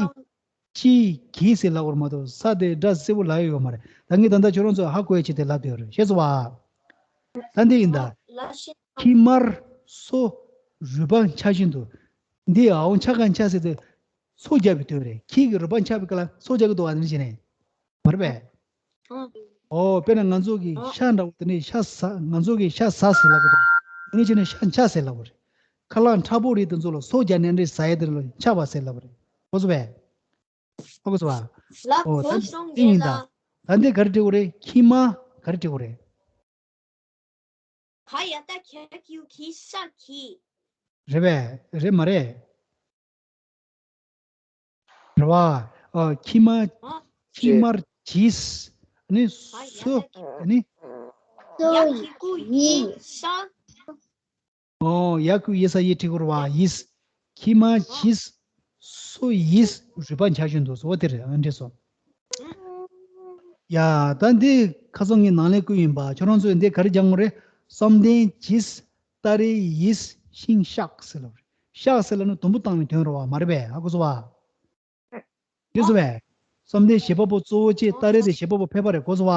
ཅི་གིས་ཟེར་ལབ་པ་མ་གཏོགས་ས་དེ་སྒྲ་གསལ་པོ་ལབ་ཡོད་མ་རེད། ད་ངས་ད་ལྟ་ཁྱོད་རང་ཚོ་ཧ་གོ་ཡ་ཆེད་དུ་ལབ་བསྡད་ཡོད་རེད། ཤེས་སོང་བ། ད་འདི་ཡིན་ད། ཁྱི་དམར་སོ་རུས་པ་འཆའ་བཞིན་དུ། འདི་ཨའོ་འཆའ་ག་འཆའ་ཟེར་དུས་སོ་རྒྱབ་པའི་དོན་རེད། ཁྱི་གི་རུས་པ་འཆའ་བའི་སྐབས་ལ་སོ་རྒྱག་གི་འདུག་བ། འདི་བྱས་ནས་མ་རེད་པས། ཨོ། དཔེར་ན་ང་ཚོ་གི་ཤ་འདྲ་བོ་དེ་ནས་ཤ་ཟ། ང་ཚོ་གི་ཤ་ཟ་ཟེར་ལབ་དགོས་རེད། ཨ་ནི་ཁྱེད་ནས་ཤ་འཆའ་ཟེར་ལབ་དགོས་རེད། ཁ་ལག་ཕྲ་པོ་རིགས་དེ་ཚོ་ལ་སོ་རྒྱག་ནས་འདྲེ་ཟ་ཡ་དེ་ལ་འཆའ་བ་ཟེར་ལབ་དགོས་རེད། ཧ་གོ་སོང་བས། ཧ་གོ་སོང་བ། ལ་ཨོ་ད་གོ་སོང་དེ་ཡིན་ད། ལ། ད་འདི་ག་རེ་བྲིས་དགོས་རེད། ཁྱི་མ་ག་རེ་བྲིས་དགོས་རེད། ཁ་ཡ་ད་ཁྱ་གི་གུ་ཁྱི་ས་ཁྱི། རེད་པས། རེད་མ་རེད། རེད་བ། ཨ་ཁྱི་མ། ཨ། ཁྱི་དམར་གྱིས། ནི་ཨ་ཡ་སོ། ད་ཁྱི། ནི། ཡ་གི་གུ་ཡི་ས། ཨོ་ཡ་གི་གུ་ཡི་ས་ཡི་བྲིས་དགོས་རེད་བ། ཡིས། ཁྱི་མ་གྱིས། སོ་ཡིས་རུས་པ་འཆའ་བཞིན་དུ་སོ་དེ་རེད། ཨ་འདྲེ་སོ། ཡ་ད་འདི་ཁ་སང་ངའི་ནང་ལས་བསྐུར་ཡིན་པ། ཁྱོད་རང་ཚོས་འདི་ག་རེ་སྦྱང་དགོས་རེད། བསམ་གཏན་གྱིས། སྟ་རེ་ཡིས་ཤིང་གཤགས་ཟེར་ལབ་རེད། གཤགས་ཟེར་ལབ་ན་དུམ་བུ་བཏང་བའི་དོན་རེད་བ། མ་རེད་པས། ཧ་གོ་སོང་བ། འགྲིག་སོང་བས། བསམ་གཏན་བྱེད་པ་པོ་གཙོ་བོ་བྱས། སྟ་རེ་དེ་བྱེད་པ་པོ་ཕལ་པ་རེད། གོ་སོང་བ།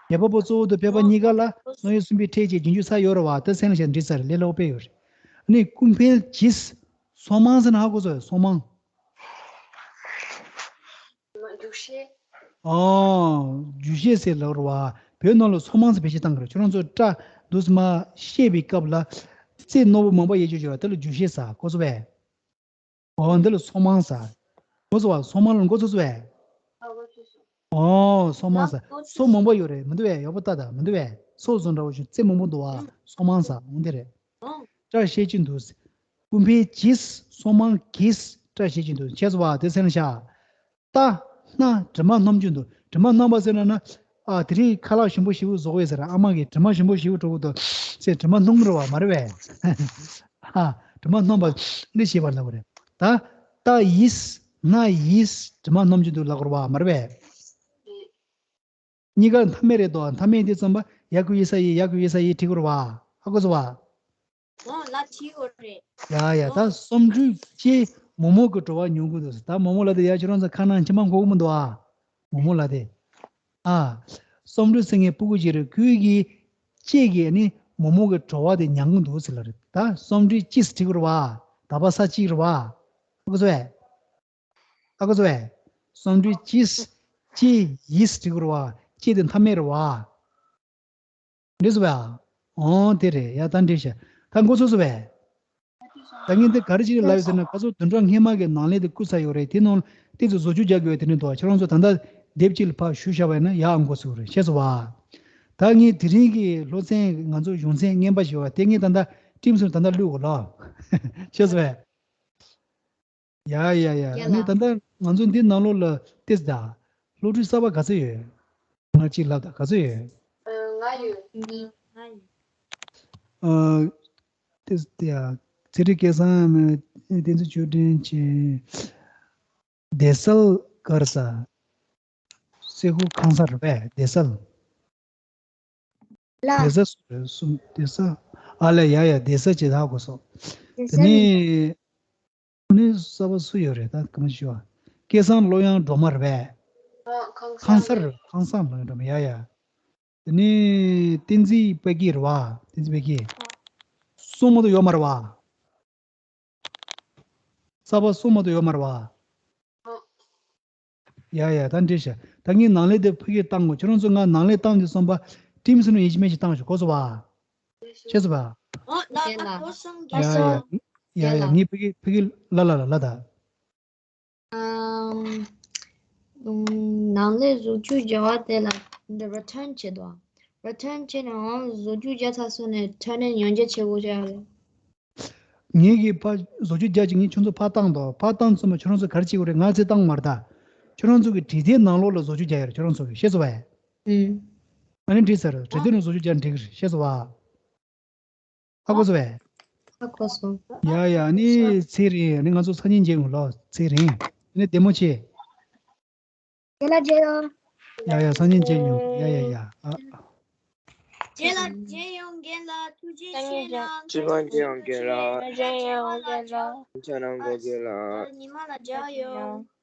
བྱེད་པ་པོ་གཙོ་བོ་དང་ཕལ་པ་གཉིས་ཀ་ལ་རྣམ་དབྱེ་གསུམ་པའི་ཕྲད་ཅིག་རྗེས་འཇུག་ས་ཡོད་རེད་བ། དེ་སེམས་ལ་བཞག་འགྲིག་ས་རེད། ལས་སླ་པོ་དཔེ་ཡོད་རེད། ནི་ཀུན་ཕན་གྱིས་སོ་མང་ཟེར་ན་ཧ་གོ་སོང་། སོ་མང་། རྒྱུགས་ཤེས། ཨོ། རྒྱུགས་ཤེས་ཟེར་ལབ་རེད་བ། བོད་ནང་ལ་སོ་མང་ཟེར་བེད་སྤྱོད་བཏང་གི་རེད། ཁྱོད་རང་ཚོ་སྐྲ་འདུག་སེ་མར་བཤད་པའི་སྐབས་ལ་རྩེ་རྣོ་པོ་མང་པོ་ཡོད་ཅོག་ཅོག་དེ་ལ་རྒྱུགས་ཤེས་ཟེར། གོ་སོང་བས། ཨོ་འདི་ལ་སོ་མང་ཟེར། གོ་སོང་བ། སོ་མང་ལ་མགོ་ཚོས་སོང་བས། ཨོ་སོ་མང་ཟེར། སོ་མང་པོ་ཡོད་རེད། མི་འདུག་བས། ཡག་པོ་ལྟ་དང་། མི་འདུག་བས། སོ་བཟོ་འདྲ་བོ་ཞིག་རྩེ་མང་པོ་འདུག་བ། སོ་མང་ཟེར། འོ་འདི་རེད། སྐྲ་བཤད་ཀྱི་འདུག་ཀུན་ཕན་གྱིས། སོ་མང་གིས་སྐྲ་བཤད་ཀྱི་འདུག་ཤེས་སོང་བ། དེ་སེམས་ལ་བཞག་རྟ་སྣ་དྲི་མ་སྣོམ་གྱི་འདུག་དྲི་མ་སྣོམ་པ་ཟེར་ན་ན། ཨ་དེ་རིང་ཁ་ལག་ཞིམ་པོ་ཞེ་པོ་བཟོ་གི་ཡོད་ཟེར། ཨ་མ་གིས་དྲི་མ་ཞིམ་པོ་ཞེ་པོ་བྲོ་གི་འདུག་ཟེར་དྲི་མ་སྣོམ་གི་རེད་བ། མ་རེད་བས། ཨ་དྲི་མ་སྣོམ་པ་འདི་ཞེས་པ་ལབ་པ་རེད། ད་རྟ་ཡིས་ ན་ཡིས་དྲི་མ་སྣོམ་གྱི་འདུག་ལབ་དགོས་རེད་བ། མ་རེད་པས། གཉིས་ཀ་མཐའ་མེད་རེད་དོ། མཐའ་མེད་དེ་ཙམ་པ་ཡ་གུ་ཡི་ས་ཡི། ཡ་གུ་ཡི་ས་ཡི་བྲིས་དགོས་རེད་བ། ཧ་གོ་སོང་བ། འོ་ལ་བྲིས་ཡོད་རེད། ཡ་ཡ། ད་འོ་སོམ་འབྲུ་ལྕེ་མོག་མོག་གི་བྲོ་བ་མྱོང་གི་འདུག། ད་མོག་མོག་ལབ་དེ་ཡ་ཁྱོད་རང་ཚོ་ཁ་ནང་མཆི་མ་འགོ་གི་མི་འདུག་ཨ། མོག་མོག་ལབ་དེ། ཨ། སོམ་འབྲུ་ཟེར་མཁན་སྤུ་གུ་ཅིག་རེད། ཁོའི་གི་ལྕེ་གིས་ནི་མོག་མོག་གི་བྲོ་བ་དེ་མྱང་གི་འདུག་ཟེར་ལབ་རེད། ད་སོམ་འབྲུ་ལྕེ་ཟེར་བྲིས་དགོས་རེད་བ། ད་བ་ས་གཅིག་རེད་བ། ཧ་གོ་སོང་བས། ཧ་གོ་སོང་བས། སོམ་འབྲུ་ལྕེ། ལྕེ་ཡིས་བྲིས་དགོས་རེད་བ། ལྕེ་དེ་མཐའ་མེད་རེད་བ། འགྲིག་སོང་བས། འོ་དེ་རེད་ཡ། ད་འགྲིག་ཤག། ད་མགོ་ཚོས་སོང་བས། ད་ངས་འདི་ག་རེ་བྱས་ལབ་ཡོད་ཟེར་ན། ཁ་སང་བདུན་ཕྲག་སྔོན་མ་གི་ནང་ལས་དེ་བསྐུར་ཚར་ཡོད་རེད། དེ་ནང་ཏོག་ཙམ་བཟོ་བཅོས་རྒྱག་དགོས་པའི་དེ་འདྲ་འདུག། ཁྱེད་རང་ཚོ་ད་ལྟ་དེབ་གཅིག་ལ་ཕར་བཞུགས་བཞག་པ་ཡིན་ན་ཡག་འགོ་ཚུགས་རེད། ཤེས་སོང་བ། ད་ངས་དེ་རིང་གི་སློབ་ཚན་ང་ཚོ་གཞུང་ཚན་རྔན་པ་ཞིག་ཡོད་པ་དེ་ངས་ད་ལྟ་ཊིམ་སུ་ད་ལྟ་བླུག་དགོས་ལ། ཤེས་སོང་བས། ཡ་ཡ་ཡ། ཨ་ནི་ད་ལྟ་ང་ཚོ་འདི་ནང་ལོགས་ལ་ཏེས་ད་སློབ་ཕྲུག་གསར་པ་ག་ཚོད་ཡོད། ང་གཅིག་ལབ་ད་ག་ཚོད་ཡོད། ང་ཡོད། ང་ཡོད། ཨ། ཏེས་ཏེ་ཡ། ཚེ་རིང་སྐལ་བཟང་། བསྟན་འཛིན་ཆོས་སྒྲོན་བྱས། བདེ་གསལ་ག་རེ་ཟ། སེ་ཁུ་ཁང་གསར་རེད་པས། བདེ་གསལ། ལ། བདེ་གསལ་སུ་རེད། སུ་བདེ་གསལ། ཨ་ལས་ཡ་ཡ། བདེ་གསལ་ཅེས་ཧ་གོ་སོང་། བདེ་གསལ། དེ་ནི་ནི་གསར་པ་སུ་ཡོད་རེད། ད་ག་མ་ཞུ་བ། སྐལ་བཟང་བློ་གཡང་སྒྲོལ་མ་རེད་པས། ཨ། ཁང་གསར། ཁང་གསར་རེད། ཁང་གསར་བློ་གཡང་སྒྲོལ་མ། ཡ་ཡ། དེ་ནི་བསྟན་འཛིན་དཔལ་སྐྱིད་རེད་བ། བསྟན་འཛིན་དཔལ་སྐྱིད། སྲུང་མ་དུ་ཡོད་མ་རེད་བ། གསར་པ་སྲུང་མ་དུ་ཡོད་མ་རེད་བ། ཡ་ཡ། ད་འགྲིག་ཤག། ད་ངས་ནང་ལས་དེ་ཕ་གིར་བཏང་དགོས། ཁྱོད་རང་ཚོ་ང་ནང་ལས་བཏང་དུས་ཙམ་པ་ཊིམ་སུ་ནས་ཡིན་གཅིག་མིན་གཅིག་བཏང་ཤོག། གོ་སོང་བ། ཤེས་སོང་བ། འོ་ད་ད་གོ་སོང་། ཡ་ཡ། ཡ་ཡ། ངས་ཕ་གིར་ཕ་གིར་ལ་ལ་ལ་ལ་ད། ཨམ། ནང་ལས་བཟོ་བཅོས་བྱ་བ་དེ་ལ་འདི་རི་ཊརན་བྱེད་དོ། རི་ཊརན་བྱས་ནའང་བཟོ་བཅོས་བྱ་ཚར་སོང་ནས་ཊར་ནིང་ཡང་བསྐྱར་བྱེད་དགོས་ཡ་རེད། ངེད་ཀྱིས་ཕར་བཟོ་བཅོས་རྒྱག་ཅིག། ངས་ཁྱོད་ཚོ་ཕར་བཏང་དོ། ཕར་བཏང་ཙམ་པ་ཁྱོད་རང་ཚོ་ག་རེ་བྱེད་དགོས་རེད། ང་ཚོས་བཏང་མ་རེད་ད། ཁྱོད་རང་ཚོ་གི་བྲིས་དེབ་ནང་ལོགས་ལ་བཟོ་བཅོས་རྒྱག་ཡ་རེད། ཁྱོད་རང་ཚོ་གི། ཤེས་སོང་བས། ཨུམ། ཨ་ནི་འགྲིག་ཚར། བྲིས་དེབ་ནང་བཟོ་བཅོས་རྒྱག་འགྲིག་གི་རེད། ཤེས་སོང་བ། ཧ་གོ་སོང་བས། ཧ་གོ་སོང་། ཡ་ཡ། ཨ་ནི་ཚེ་རིང་། ཨ་ནི་ང་ཚོ་སང་ཉིན་མཇལ་ཡོང་ལོ། ཚེ་རིང་། ཨ་ནི་བདེ་མོ་བྱེད། རྗེས་ལ་མཇལ་ཡོང་། ཡ་ཡ། སང་ཉིན་མཇལ་ཡོང་། ཡ་ཡ་ཡ། ཨ། རྗེས་ལ་མཇལ་ཡོང་། རྒན་ལགས་ཐུགས་རྗེ་ཆེ་གནང་། རྗེས་ལ་མཇལ་ཡོང་། རྒན་ལགས། རྗེས་ལ་མཇལ་ཡོང་། རྒན་ལགས། ཉི་མ་ལ་མཇལ་ཡོང་།